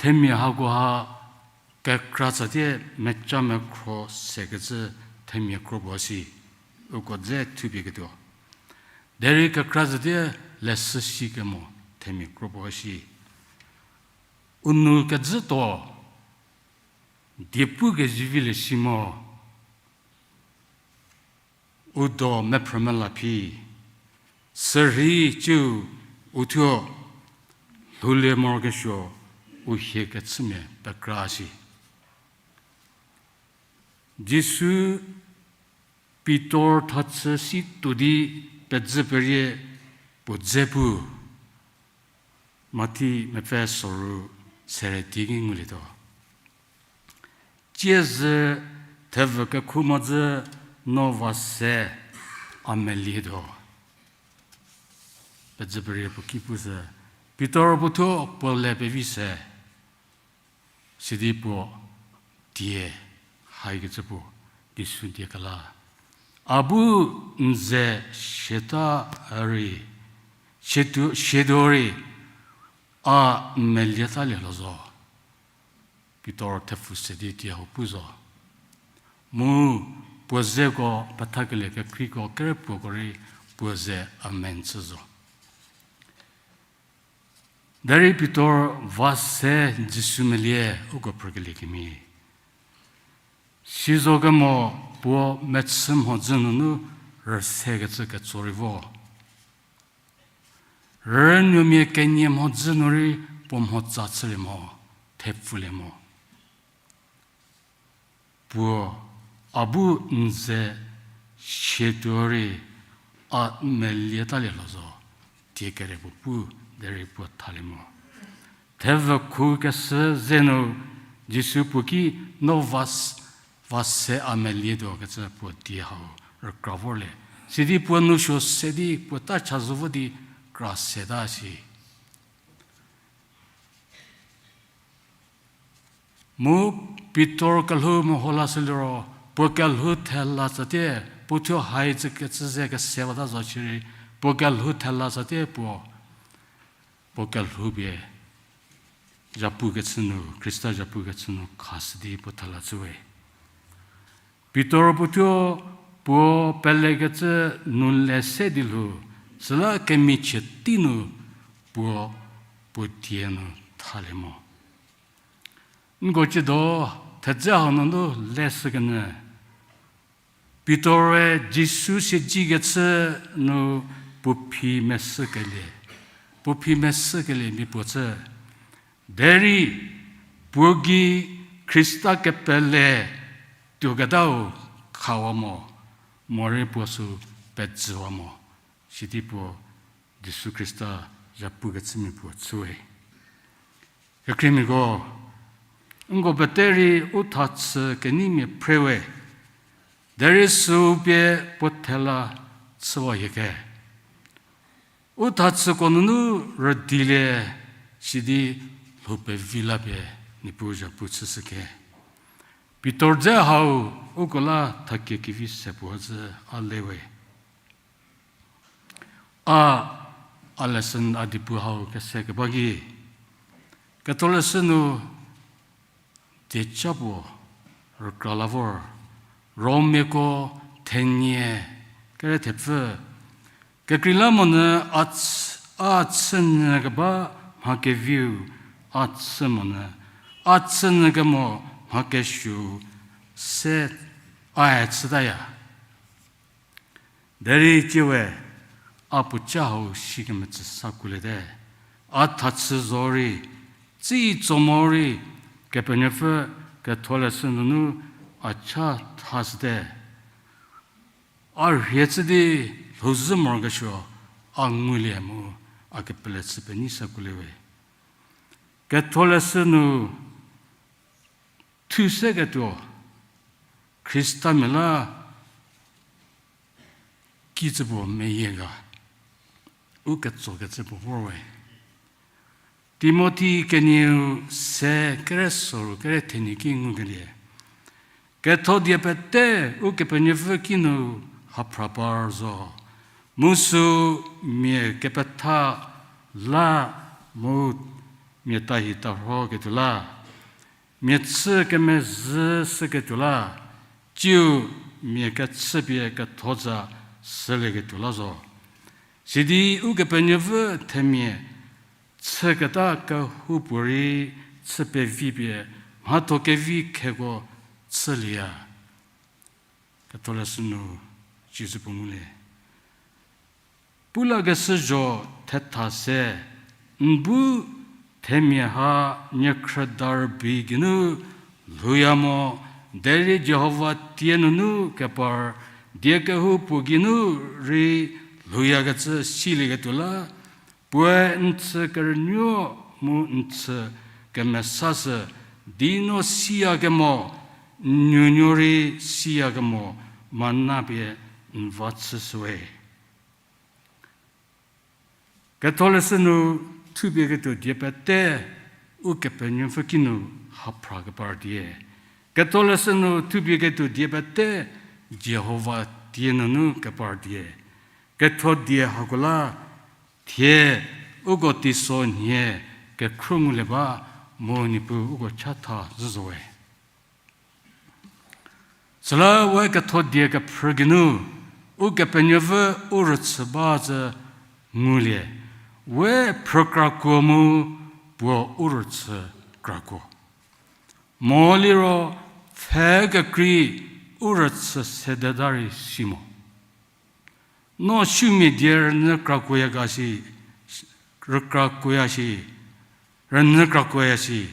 Themia hakoha kekra tsatie meca mekhro sekecü themia kro puo si, uko dze thupieketuo. Derei kekra tsatie leshü si kemo themia kro puo si. U nou kezhütuo, diepu kezivilie si mo, u do mephrümela phi, sürhei ciu uthuo lhoulie morokesuo u hie kechümia pekra si. Jisu Pitor thachü si tuo di pedzü perie puo dze pu, Mathi mepfü soru sere di ki ngulietuo. Tsiezü thevü kekhu mhodzü no va se a melietuo. Pedzü perie puo ki pu sü, Pitor puothuo puo le pevi se, sidi puo die haikecü puo Jisu die kela. A bu n ze siata rei, sietuo, sietuo rei, a n melietalie lho zo. Pitor thepfu se di die hau pu zo. Mu puo zeko pethakelie kekreiko kere puoko rei puo ze amen chü zo. Derei Pitor va se Jisu melie uko phrükelie kemhie. Sizo kemo puo mechü mhodzü nunu rüsekecü ketso rei vo. Rünuomia kenie mhodzü nu rei puo mhotsa chülie mo, thepfulie mo. Puo, a bu n ze sietuo rei a n melietalie lho zo, die kere puo pu, derei puo thalie mo. Thevü khu keshü ze nu Jisu puo ki no va s-, va se a melietuo kecü puo die hau rükra vorlie. Sidi puo nousuo se di puo ta cha zo vo di kra seta si. Mu Pitor kelhou meho lashü liro, puo kelhou thela tsatie, puo thuo hai tsükecü ze kese bata zo shierei, puo kelhou thela tsatie puo, puo kelhou pie zhapu kechü nu, Khrista zhapu kechü nu khashü di puo thela chüwe. Pitor puothuo puo pelekecü nu le se di lhou, süla kemichie tei nu puo, puo die nu thalie mo. Nko ciedo thedze hau nunu leshükenyü. Pitor-e Jisu siedzikecü nu puo phi mesükelie, puo phi mesükelie mia puo chü. Derei puo gei Khrista kepele tuoketau khawa mo, morei puo sü pejüwa mo, sidi puo Jisu Khrista zhapukecümia puo chüwe. Kekhriemiako, nko pete rei u thachü keneimia phrewe, derei süu pie puo thela chüwa hieke. U thachüko nunu rüdilie sidi lhou pevi la pie Niepuu zhapu chüshüke. Pitor dze hau uko la thakie kevi se puo zhü a lewe. A, a lesson a dipu hau kese keba ki, Ketholeshü nu dieca puo rükra la vor, Romiako thenie kere thepfü, kekreilamonyü a chü, a chünyü keba mha keviu a chü monyü, a chünyü kemo mha kesuou se ae chütaya. Derei tiewe, a puo ca hau sikemetsü sa kuliete. A thachü zo rei, tsitso mo rei, Kepenuopfü Ketholeshü nunu a cha thashüte. A rhie chü di lhouzhü morokesuo, a ngulie mu a kepele chü penyi sa kuliewe. Ketholeshü nu thu seketuo Khristamia la kicü puo meyie ga, u ketsokecü puo vor we. Timothi kenieu se kere soru kere thenie ki ngukelie, ketho die pete Ukepenuopfü kinu haphra par zo, mu sü mia kepetha la mu mia tahi tarhoketuo la, mia chü kemezhü shüketuo la, tsiu mia kechüpie ketho za shülieketuo la zo. Sidi Ukepenuopfü themia chüketa kehoupuorei chü pevipie mhatho kevi kheko chülieya. Ketholeshü nu Jisu puo ngulie. Pulakeshü zho thetha se, n bu themia ha niekhrüda rübei geinu lhouya mo, derei Jihova tie nunu kepar die kehoupuo geinu rei lhouyakecü silieketuo la, puoe n chü kerünuo mu n chü kemesashü, di no siyakemo, n nuonuo rei siyakemo, manna pie n va chüshüwe. Ketholeshü nu thupieketuo die pete Ukepenuopfü kinu haphra kepar die. Ketholeshü nu thupieketuo die pete Jihova tie nunu kepar die. Ketho die hako la thie uko teiso nhie kekhruo ngulie ba mu Niepuu uko chatha zhü zowe. Süla we ketho die kephrü geinu Ukepenuopfü u rüchü ba zhü ngulie, we phrükrakuo mu puo u rüchü krakuo. Mo liro pfhe kekrei u rüchü sedeta rei si mo. No siumia die rünyü krakuoya ga si, rükrakuoya si, rünyü krakuoya si,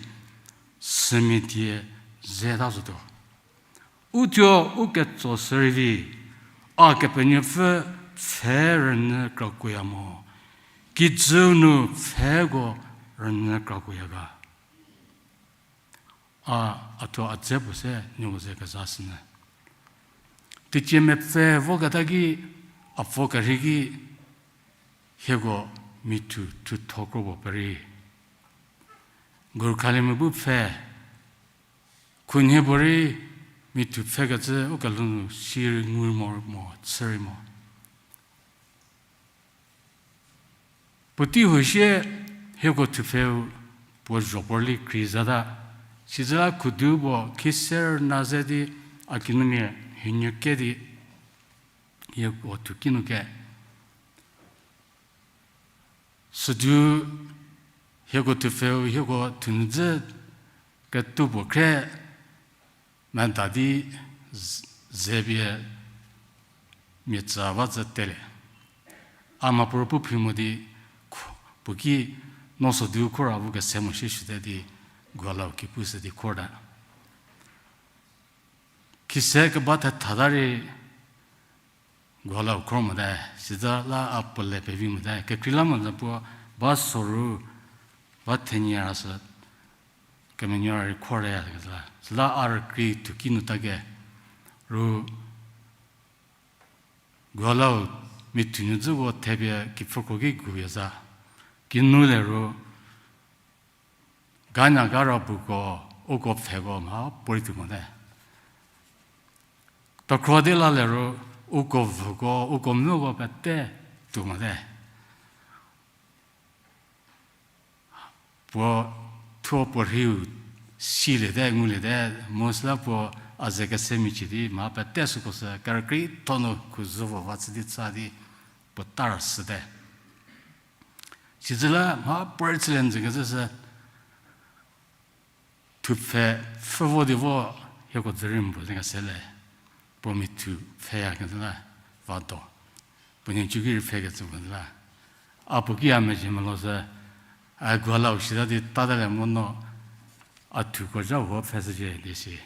sümia die zeta zotuo. Uthuo u ketso shürei vi, a Kepenuopfü pfhe rünyü krakuoya mo, kijüu nu pfheko rünyü krakuoya ga. A, a thuo a dze puo se nieko ze kezashünyü. Teicie mepfü voketa ki, a pfo kerhei ki, hieko mithu thutho kro puo perei. Gurkhalimia bu pfhe, khunhie puorei mithu pfhekecü ukelhou nu si rei ngu mo, mo, chü rei mo. Puotei huo sie hieko thupfheu puo zho puo rüli krei zata. Sizüla khudu puo khise rüna ze di a kinumia hienie ke di hieko thuki nu ke. Südu hieko thupfheu hieko thunudzü ketuo puo khre meda di z-, zepie mia tsü ba tsü tele. A mhapuorei pu phi mo di khu-, puo ki no südu khora bu kese mo shie shüte di gualau ki pushü di khorta. Khise keba thethata rei gualau khor mote, sita la a puo le pevi mote, kekreilamonyü puo ba soru, ba thenie ra sü, kemenuo rei khorya keta. Süla a rükrie thuki nu ta ke, ru gualau mithu nudzüko thepie kipfhüko ki guya za. Kinu le ru, ganya gara puko, uko pfheko mha puorei tuo mote. Pekhro di la le ru, uko vüko, uko mvüko pete tuo mote. Puo thuo puo rhiu siliete, nguliete, mu süla puo a ze kese michie di mha pete süko sü kerükrietho nu khuzü vo va chü di tsa di puo tar süte. Sizüla mha puorei chülie njü kezhü sü, thupfhe pfhü vo di vo hieko dzü rei mbo ze kese le, puo mithu pfheya kezhü la va do. Puo nhicu ki rei pfhekecü kezhü la. A puo ki a mezhie melo sü, a gualau sita di tata le mo no, a thuko zha huo pfheshücie di si.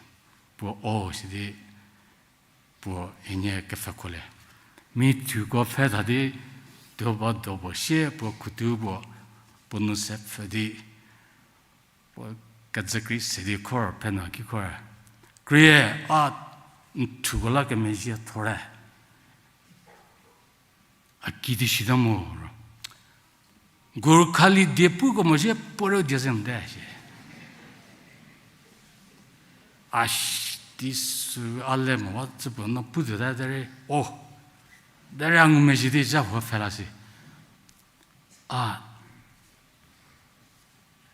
Puo o si di, puo hienie kepfhekholie. Mithuko pfhe tha di, tuo ba do puo sie puo khutu puo, puo nu se pfhü di, puo kecükrie se di khor, pfheno ki khor. Krie, a n thuko la kemezhie thor. A kidi shita mo ro. Gurkhali die puko mo sie puorei die ze mote sie. A sh-, di sü a le mo ba tsü puo no pu tuota derei, o, derei a ngumezhie di zha huo pfhe la si. A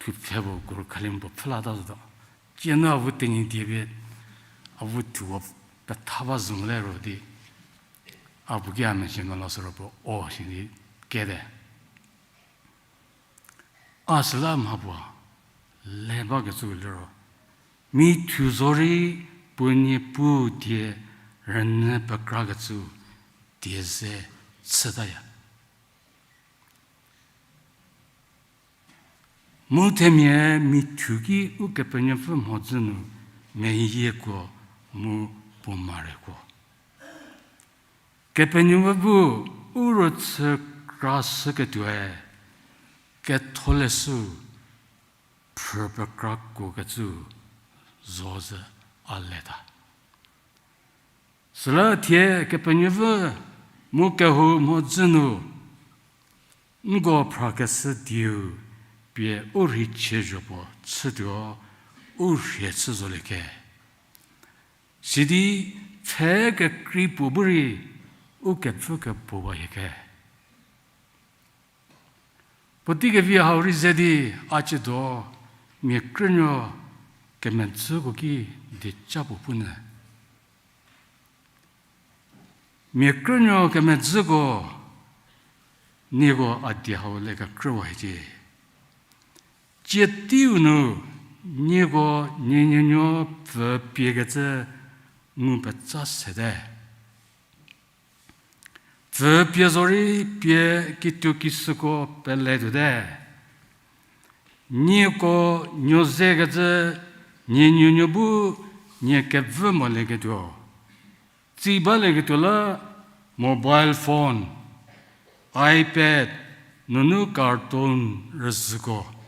thupfhe puo kuru khalim puo pfhüla ta zotuo. Tsienu avu Tenyidie pie, avu thuo petha ba zü mo le ro di, a puo ki a mezhie melo sü ro puo o shi di kete. A süla mha puo le bakecü liro, mithu zorei puo niepu die rünyü pekrakecü die ze chütaya. Mu themia mithu ki Ukepenuopfü mhodzü nu meyiekuo mu puo marekuo. Kepenuopfü bu u rüchü krashüketuoe, ketholeshü phrü pekrakuokecü zo zü a leta. Süla thie Kepenuopfü mu kehou mhodzü nu nko phrakeshü dieu pie u rheichie zho puo chütuo, u rhie chü zolie ke. Sidi pfhe kekrei puo bu rei u kepfü kepuowa hie ke. Puotei kevi hau rei ze di a ciedo mia krünuo kemedzüko ki dieca puo punyü. Mia krünuo kemedzüko nieko a die hau le kekrüwa hiecie. Tsie teiu nu nieko nie nuonuo pfü piekecü ngu petsa sete. Pfü pie zorei pie kituo kishüko pele tuote. Nieko nuo zekecü nie nuonuo bu nie kevü molieketuo. Tsi balieketuo la mobile phone, iPad, nunu cartoon rüzhüko.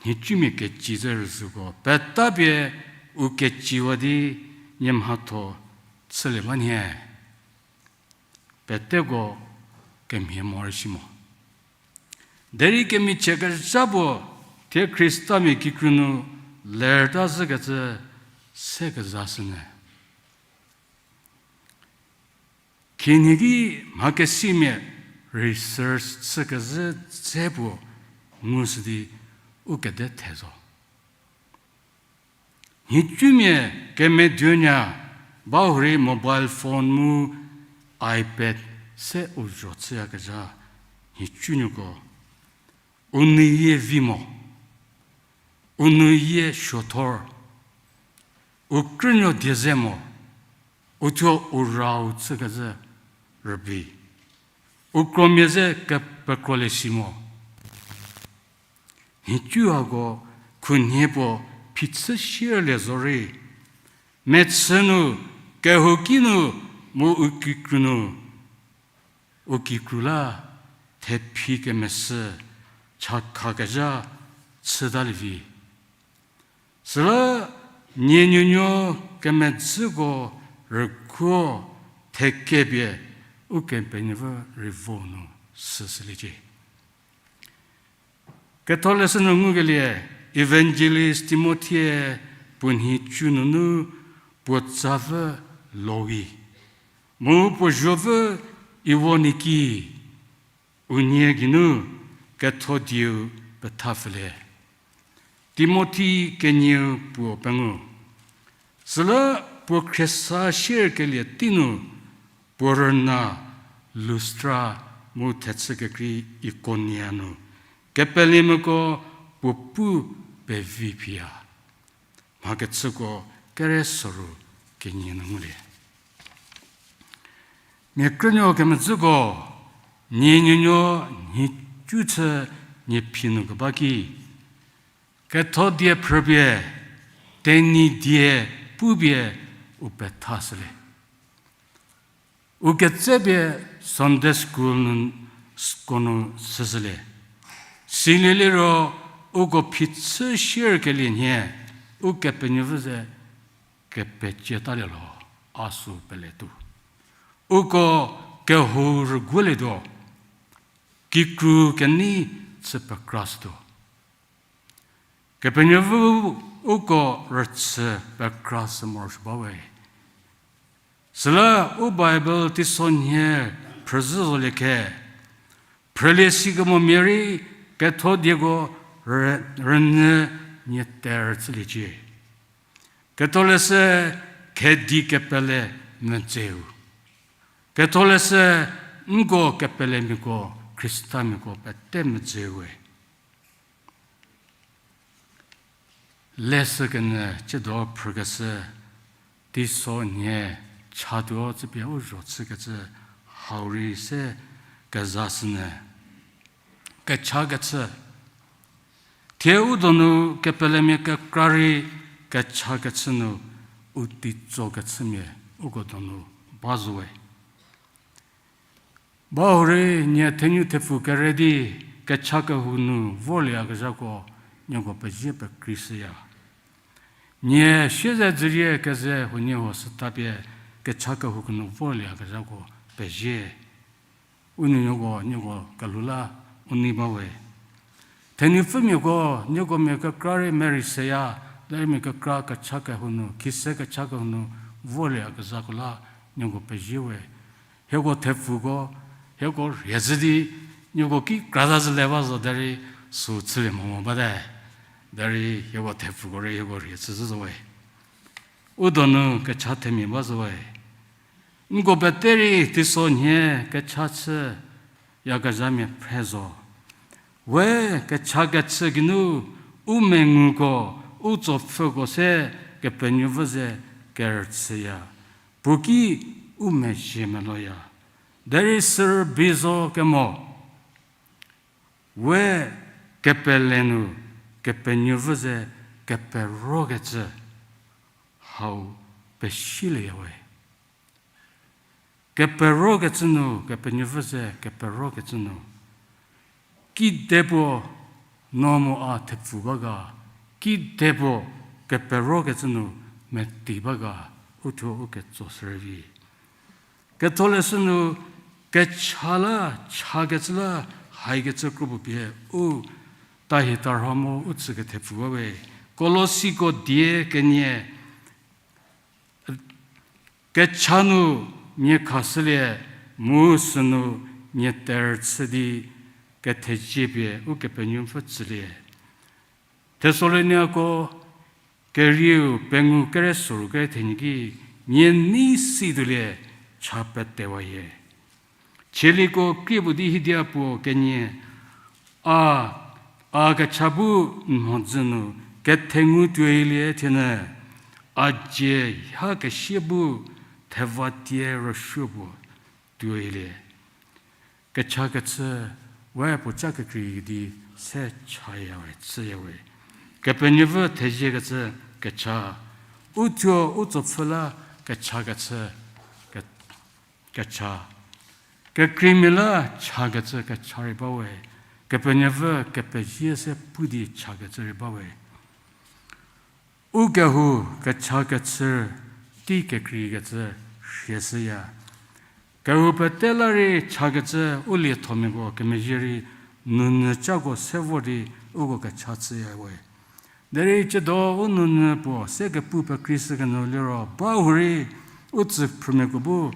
Nhicumia keci zü rüzhüko petapie u keciwa di nie mhatho chülie ba nhie. Peteko kemhie morei si mo. Derei kemichie kezha puo thie Khristamia kikru nu lerta zhükecü se kezashünyü. Khinhie ki mhakesimia research chükezhü dze puo ngushü di u kede the zo. Nhicumia kemeduonya ba hurei mobile phone mu iPad se u zho chüyakezha nhicunuoko u nuyie vi mo, u nuyie suothor, u krünuo die ze mo, uthuo u rau chükezhü rübei, u kromia ze kepekrolie si mo. Nhicu hako khunhie puo phichü sierlie zorei, mechü nu, kehouki nu, mu u kikru nu, u kikru la thephi kemeshü chakhakezha chütalie vi. Süla nie nuonuo kemedzüko rükuo thekepie Ukepenuopfü rei vo nu süshüliecie. Ketholeshü nu ngukelie, Evangelist Timothy-e puo nhicu nunu puo tsapfü Lois, mu puo zuopfü Eunike, unie geinu ketho dieu pethapfülie. Timothy kenieu puo pengou. Süla puo khriesa sierkelie tei nu, puo rüna Lustra mu thechü kekrei Ikonia nu kepelemiako puo pu pevi phiya. Mhakechüko kere soru kenie nu ngulie. Mia krünuo kemedzüko, nie nuonuo nhicu chü nie phi nu keba ki, ketho die phrüpie, Tenyidie pupie u pethashülie. U ketsepie Sunday school nu, school nu süshülie. Silie liro uko phichü sierkelie nhie, Ukepenuopfü ze kepecietalie lho, a sü peletuo. Uko kehou rüguolietuo, kikru kenei chü pekrashütuo. Kepenuopfü uko rüchü pekrashü morosuo bawe. Süla u Bible teisonhie phrüzhü zolie khe, phrülie sikemomia rei ketho dieko rünyü nie terüchüliecie. Ketholeshü khedi kepele medzeu. Ketholeshü nko kepelemiako, Khristamiako pete medzeu we. Leshü kenyü tsiedo phrükeshü, teiso nhie chatuo tsüpie u zho chükecü hau rei se kezashünyü. Kechakechü. Thie u donu kepelemia kekra rei kechakechü nu u teitsokechümia uko donu ba zo we. Bahurei nie thenyu thepfu kere di kecha kehou nu vorlieyakezhako nieko pezie pekreishüya. Nie sieze dzürie keze huoniehuo sütapie kecha kehou kenu vorlieyakezhako pezie. U nuonuoko nieko kelhou la u nei ba we. Thenupfümiako nieko mia kekra rei merei seya, derei mia kekra kecha kehou nu, khise kecha kehou nu vorlieyakezhako la nieko pezie we. Hieko thepfuko, hieko rhie zhü di, nieko ki kra za zhü le ba zo derei sü chülie mo mo bate. Derei hieko thepfuko rei hieko rhie chü zhü zo we. U donu kecha themia ba zo we. Nko pete rei teiso nhie kecha chüyakezhamia phre zo. We kechakechü geinu u menguko, u tsopfhüko se Kepenuopfü ze kerüchüya. Puo ki u mezhie meloya. Derei sürübei zo kemo. We kepele nu Kepenuopfü ze keperokecü hau pesilieya we. Keperokecü nu, Kepenuopfü ze keperokecü nu. Kidepuo no mu a thepfu ba ga, kidepuo keperokecü nu meti ba ga, uthuo u ketso sürüvi. Ketholeshü nu kecha la, chakecü la, haikecü kropuo pie u tahi tarha mu u tsükethepfu ba we. Kolosiko die kenie, kecha nu nie khashülie, mu sünu nie terüchü di kethezie pie Ukepenuopfü tsülie. Thesaloniako kerieu pengou kere soru kere thenie ki, nie nei si tuolie cha petewayie. Chieliko krie puo di hidia puo kenie, a, a kecha bu n mhodzü nu kethengu tuoilie thienyü, a dzie ha kesie bu thevatie rüsuo puo tuoilie. Kechakechü we puoca kekreikedi se chaya we, chüya we. Kepenuopfü theziekecü kecha. Uthuo u tsopfhü la kechakechü, ke-, kecha. Kekreimia la chakecü kecha rei ba we. Kepenuopfü kepezie se pu di chakecü rei ba we. Ukehou kechakechü tei kekreikecü rhieshüya. Kehou pete la rei chakecü u liethomiako kemezhie rei nunyü cako se vor di uko kecha chüya we. Derei chüdo u nunyü puo se kepu pekreishü kenu liro bahurei u tsüphrümiako bu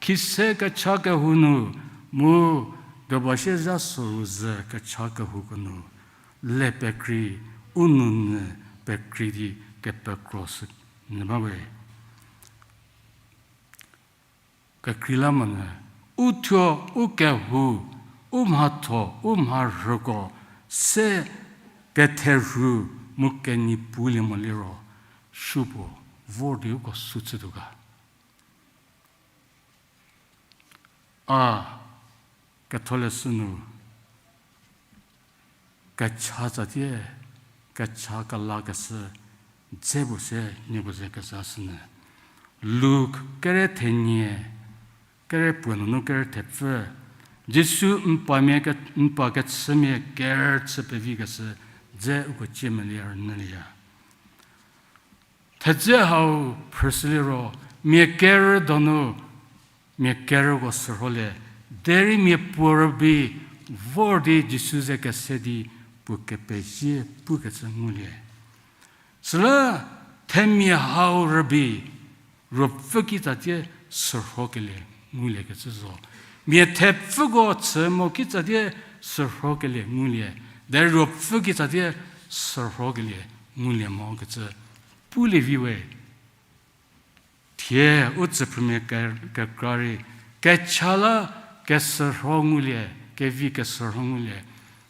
khise kecha kehou nu mu deba sie zha soru zhü kecha kehouko nu le pekrei, u nunyü pekrei di kepekro sü nyü ba we. Kekreilamonyü, uthuo, ukehou, u mhatho, u mharhüko se ketherhu mu kenyi pulie mo liro, supuo vor di uko sü chütuo ga. A, Ketholeshü nu kecha tsatie, kecha kelakeshü dze puo se nieko ze kezashünyü. Luk kere thenie, kere puo nunu kere thepfü, Jisu n pamia ke-, n pa kechümia kerüchü pevikeshü dze uko cie melie rünyülieya. Thedze hau phrüshüliro, mia kerü donu, mia kerüko sürholie, derei mia puo rübei vor di Jisu ze kese di puo kepezie pukecü ngulie. Süla themia hau rübei, ruopfü kitsatie sürhokelie nguliekecü zo. Mia thepfüko chü mo kitsatie sürhokelie ngulie. Derei Ruopfü kitsatie sürhokelie ngulie mo kecü pulie vi we. Thie u tsüphrümia ke-, kekra rei, kecha la kesürho ngulie, kevi kesürho ngulie.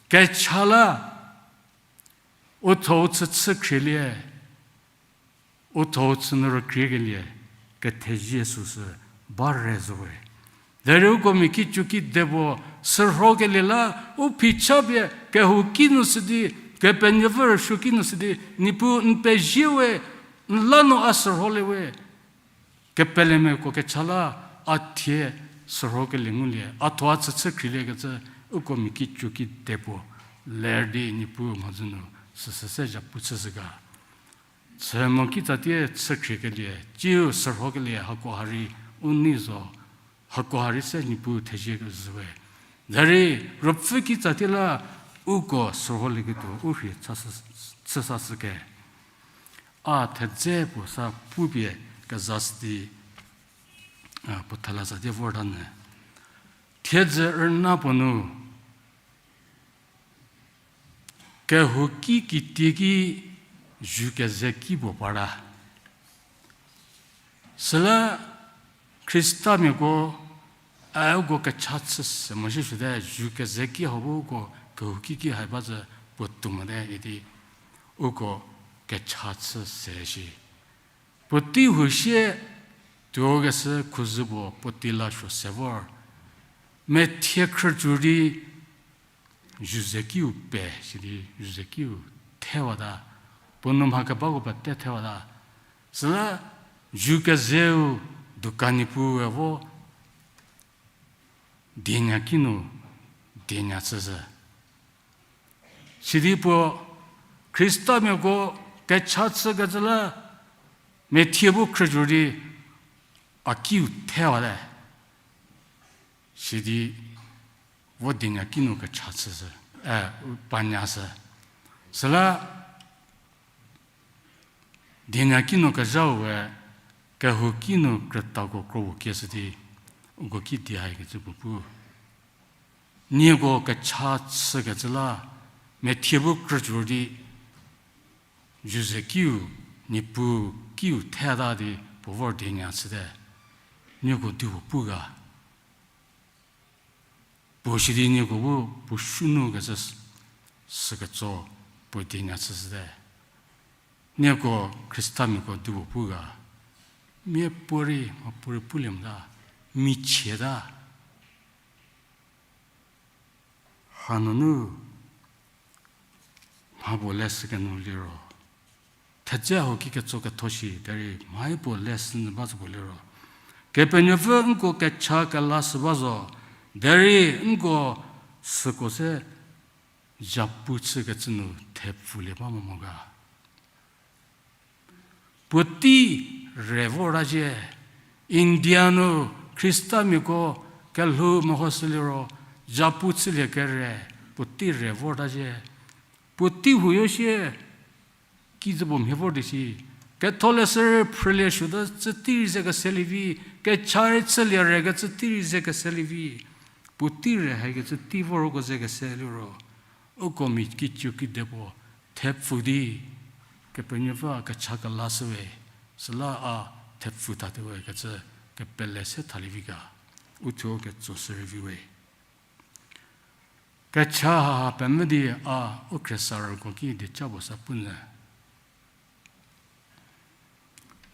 Kecha la u tho u chü chü khrielie, u tho u chü nu rükriekelie, kethezie süsü ba re zo we. Derei uko mia kicu kidepuo sürhokelie la, u phichapie kehouki nu sidi, Kepenuopfü rüsuoki nu sidi, Niepuu n pezie we, n la nu a sürholie we. Kepelemiako kecha la a thie sürhokelie ngulie, a tho a chü chü khrielie kecü, uko mia kicu kidepuo ler di Niepuu mhodzü nu süsü se zhapu chüshü ga. Chü mo kitsatie chü khriekelie, tsiu sürhokelie hako ha rei u nei zo, hako ha rei se Niepuu thezie kezhü we. Derei Ruopfü kitsatie la uko sürholieketuo u rhie chü sa shü ke. A thedze puo sa pupie kezashü di, a, puo thela sa die vorta nyü. Thiedzü rüna puo nu, kehouki kitieki zu keze ki puo para. Süla Khristamiako, a, uko kecha chü se mo shi shüte, zu keze ki hau bu uko kehouki ki hai ba zü puo tuo mote idi uko kecha chü se shi. Puotei hu sie tuokeshü khuzü puo puotei la suo se vor. Methie khrücü di zu ze kiu pe sidi zu ze kiu thewata. Puo nu mha kebako pete thewata. Süla zu kezeu dukan niepuu we vo dienya kinu dienya chüzhü. Sidi puo Khristamiako kecha chükecü la methie bu khrücü di a kiu thewate. Sidi vo dienya kinu kecha chüzhü, e, panyashü. Süla dienya kinu kezhau we kehouki nu krütako kro-u kieshü di uko ki di haikecü puo pu. Nieko kecha chükecü la methie bu khrücü di zu ze kiu, niepuu kiu theta di puo vor dienya chüte. Nieko dipuo pu ga. Puo sidi nieko bu puo shu nu kecü sü-, süketso puo dienya chüshüte. Nieko Khristamiako dipuo pu ga. Miapuorei, mhapuorei pulie mota, michieta. Hanunu mha puo leshü kenu liro, thedze hau ki ketso ketho shi derei mhai puo leshü nyü ba zo puo liro, Kepenuopfü nko kecha kelashü ba zo, derei nko süko se zhapu chükecü nu thepfulie ba mo mo ga. Puotei re vorta zhie, India nu Khristamiako kelhou mehoshü liro, zhapu chülie kere, puotei re vorta zhie. Puotei huoyo sie, kijü puo mhie vor di shi. Ketholeshü rei phrülie suota cü tei rei ze keselie vi, kecha rei chülie re kecü tei rei ze keselie vi. Puotei re haikecü tei vorko ze kese liro, uko mia kicu kidepuo thepfu di, Kepenuopfü a kecha kelashü we, süla a thepfu tate we kecü kepele se thalie vi ga, uthuo ketso shürei vi we. Kecha haha pemvü di a u khriesarüko ki dieca puo sa pu nyü.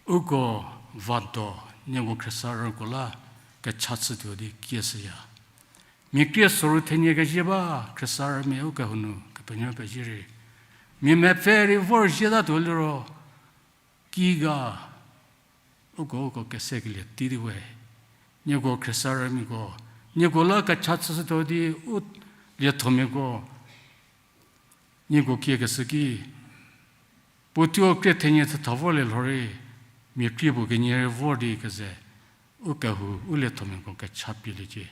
Uko vado, nieko khriesarüko la kecha chütuo di kieshüya. Mia krie soru thenie kezie ba khriesarümia u kehou nu Kepenuopfü pezie rei, mia mepfü rei vor zietatuo liro, ki ga, uko uko kesekelie tei di we. Nieko khriesarümiako, nieko la kecha chüshütuo di u liethomiako, nieko kiekeshü ki, puo thuo krie thenie thetha vorlie lhorei, mia krie puo kenie rei vor di keze, u kehou u liethomiako kecha pieliecie.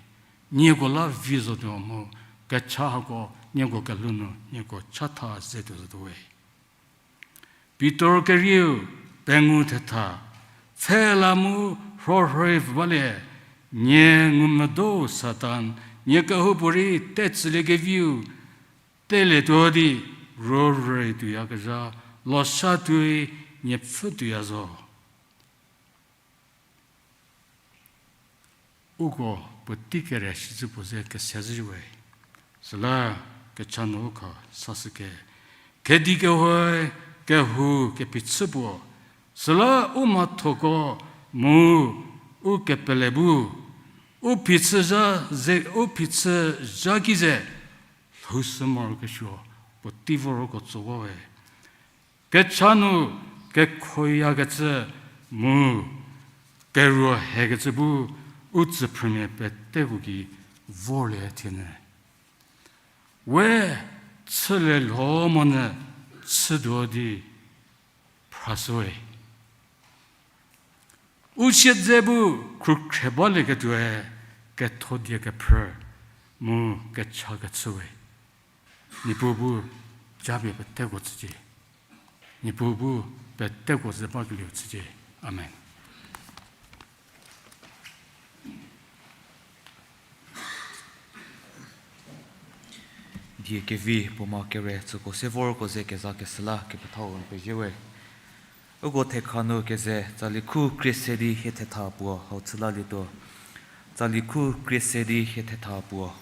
Nieko la vi zotuo mu, kecha hako nieko kelhou nu nieko chatha zetuo zotuo we. Pitor kerieu pengou thetha, pfhela mu rhorhoi pfü balie, nie ngumvüdo Satan, nie kehoupuorei tetsüliekeviu, Telietuo di, rorei tuoyakezha, losha tuoi, niepfü tuoya zo. Uko puotei kere shicü puo ze kese zhüwe. Süla kecha nu u kha sashüke. Kedi kehoe, kehou kephichü puo. Süla u mhathoko mu u kepele bu. U phichü zha ze, u phichü zha ki ze. Lhoushü morokesuo, puotei voroko tsowawe. Kecha nu kekhoyakecü mu keruo hekecü bu u tsüphrümia peteko gei vorlie thienyü. We chülie lho monyü chütuo di phrashüwe. U siedze bu khrükhre balieketuoe ketho die kephrü mu kecha kechüwe. Niepuu bu japie peteko tsücie. Niepuu bu peteko ze bakelieu tsücie. Amen. Die kevi puoma kere tsüko se vorko ze kezakeshü la kepethau n pezie we. Uko thekha nu keze tsali khu krie se di hie thetha puo hau chü lalietuo. Tsali khu krie se di hie thetha puo.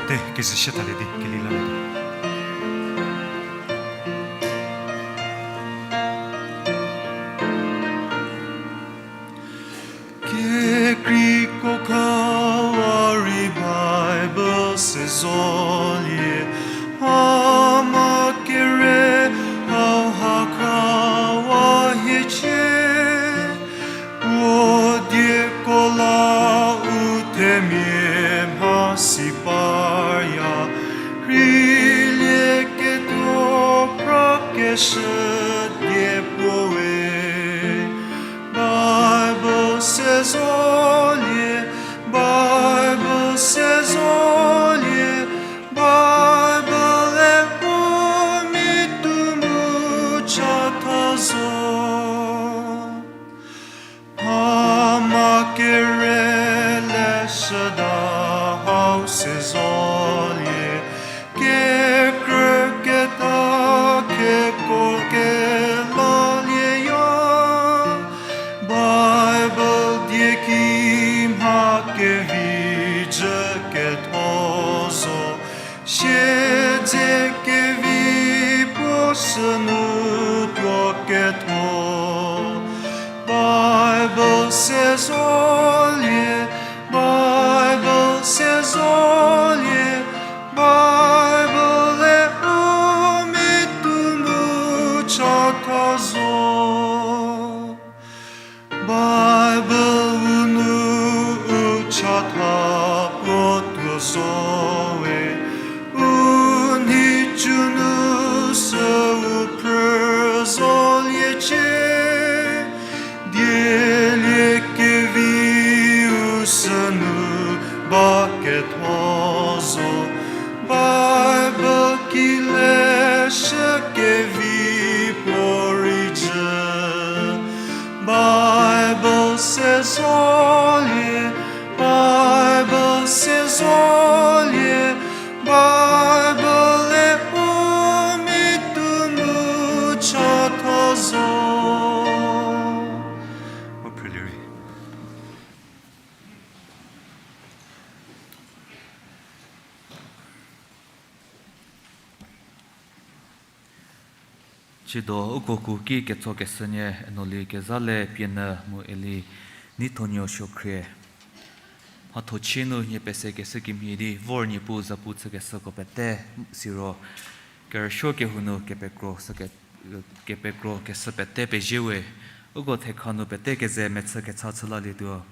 Te kezü shie thalie di keli lalietuo. Kekreiko khawa rei Bible se zolie, hama kere hauha khawa hiecie. Puo dieko la u themia mhasi parya, rheilieketuo prakeshü die puo we. Bible se zolie, Bible se zolie, Bible-e u mitu mu chatha zo. Hama kere leshüda hau se zolie, kekrüketa keko kelalieya. Bible die ki mha kevi jü ketho zo, siedze kevi puo sünu tuo ketho. Bible se zolie, Bible se zolie, Bible-e u mitu mu chatha zo. Bible u nu u chatha puo tuo zowe, u nhicu nu sü u phrü zoliecie, dielie kevi u sünu ba ketho zo. Bible ki leshü kevi puo rei jü. Bible se zolie, Bible se zolie, Bible-e u mitu mu chatha zo. Tsiedo uko kuki ketsokeshünie Enoli Kezhale Pienyü mu Eli Neithonio Suokhrie. Mhathochie nu nie pesekeshü kemhie di vor Niepuu zapu chükeshüko pete siro kerüsuo kehou nu kepekro süke-, kepekro keshü pete pezie we, uko thekha nu pete keze mechü kecha chü lalietuo.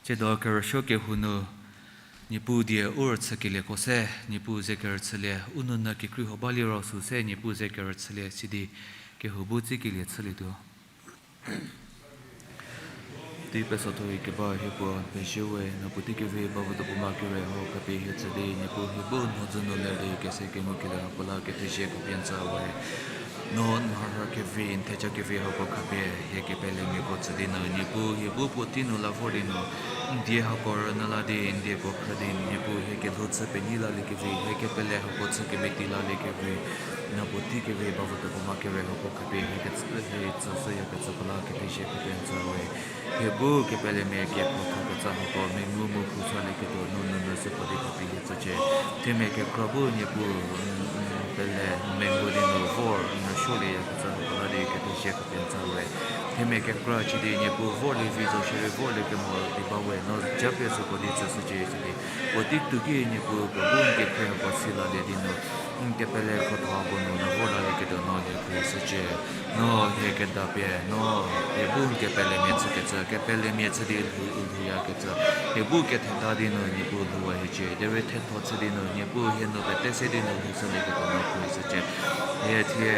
Tsiedo kerüsuo kehou nu Niepuu die u rüchükelieko se, Niepuu ze kerüchülie, u nounyü kekrei huo ba liro sü se Niepuu ze kerüchülie sidi kehou bu tsikelie chülietuo. Di pesotho-i keba hie puo pezie we, no puotei kevi bavü dopuo ma kere hau khapie hie tsü di, Niepuu hie bu mhodzü nu ler di kese kengukelie hako la kethezie khapie n tsü we. No n mharhü kevi, n theja kevi hako khapie hie kepelemiako tsü di nu, Niepuu hie bu puotei nu la vor di nu, n die hako rünyü la di, n dieko phrü di, Niepuu hie kelhou chü penyi laliekevi, hie kepele hako chü kemeti laliekevi, no puotei kevi bavü dopuo ma kere hako khapie hie ketsü, hie tsüshüyakecüko la kethezie khapie n tsü we. Hie bu kepelemia kephothakecü hako mengu mu phu salieketuo no nunu süko di khapie hie tsücie. Themia kekra bu Niepuu, n, n pele mengu di nu vor n rüsuolieyakecü hako la di kethezie khapie n tsü we. Themia kekra chü di Niepuu vorlie vi zo shierei vorlie kemo di ba we, no japie süko di tsüshücie sidi. Puotei tuoki Niepuu puo bu n kekhrie hako si lalie di nu, n kepele khotho hako nu no vor lalieketuo no hie khrie shücie. No hie kedapie, no hie bu n kepelemia chükecü, kepelemia chü di lhou, lhouyakecü, hie bu ketheta di nu Niepuu lhouwa hiecie, derei thetho chü di nu Niepuu hie nu pete se di nu lhou salieketuo no khrie shücie. Hie thie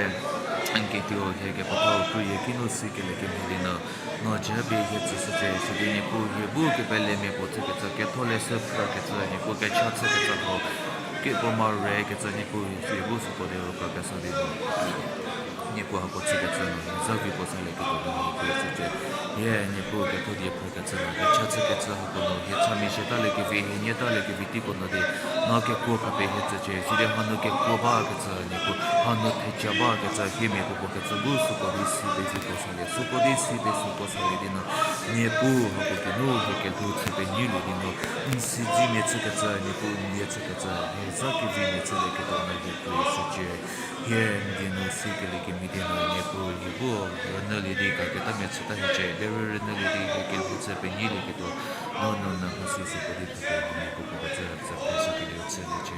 n ketuo hie kepethau krüyie ki nu sikelie kemhie di nu, no japie hie tsüshücie, sidi Niepuu hie bu kepelemia puo chükecü, ketholeshü phrükecü, Niepuu kecha chükecü hau, ki puo ma rekecü Niepuu hie bu süko di rükra kesa di nu, Niepuu hako chükecü nu hie za vi puo salieketuo no hie khrie shücie. Hie Niepuu kethodie phrükecü nu, kecha chükecü hako nu hie chamia shie taliekevi, hie nie taliekevi teiko nu di, no kekuo khapie hie tsücie, sidi hanu kekuo bakecü Niepuu, hanu theja bakecü, hiemia puopuo kecü bu süko di si peviko salie, süko di si pe süko salie di nu, Niepuu hako geinu hie kelhou chü penyilie di nu, n siedzimia chükecü, Niepuu n die chükecü, hie za kevimia chülieketuo no hie khrie shücie. Hie n die nu sikelie kemhie di nu, Niepuu hie bu rünyülie di kaketamia chüta hiecie, derei rünyülie di hie kelhou chü penyilieketuo, no nunu mhasi süko di khapie hie mia puopuo kecü tsü phreshükelieu chüliecie.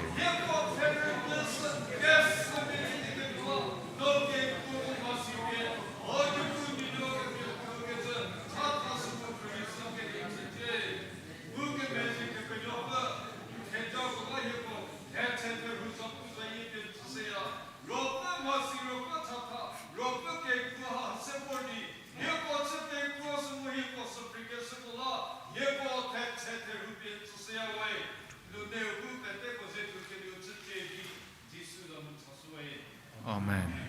Amen.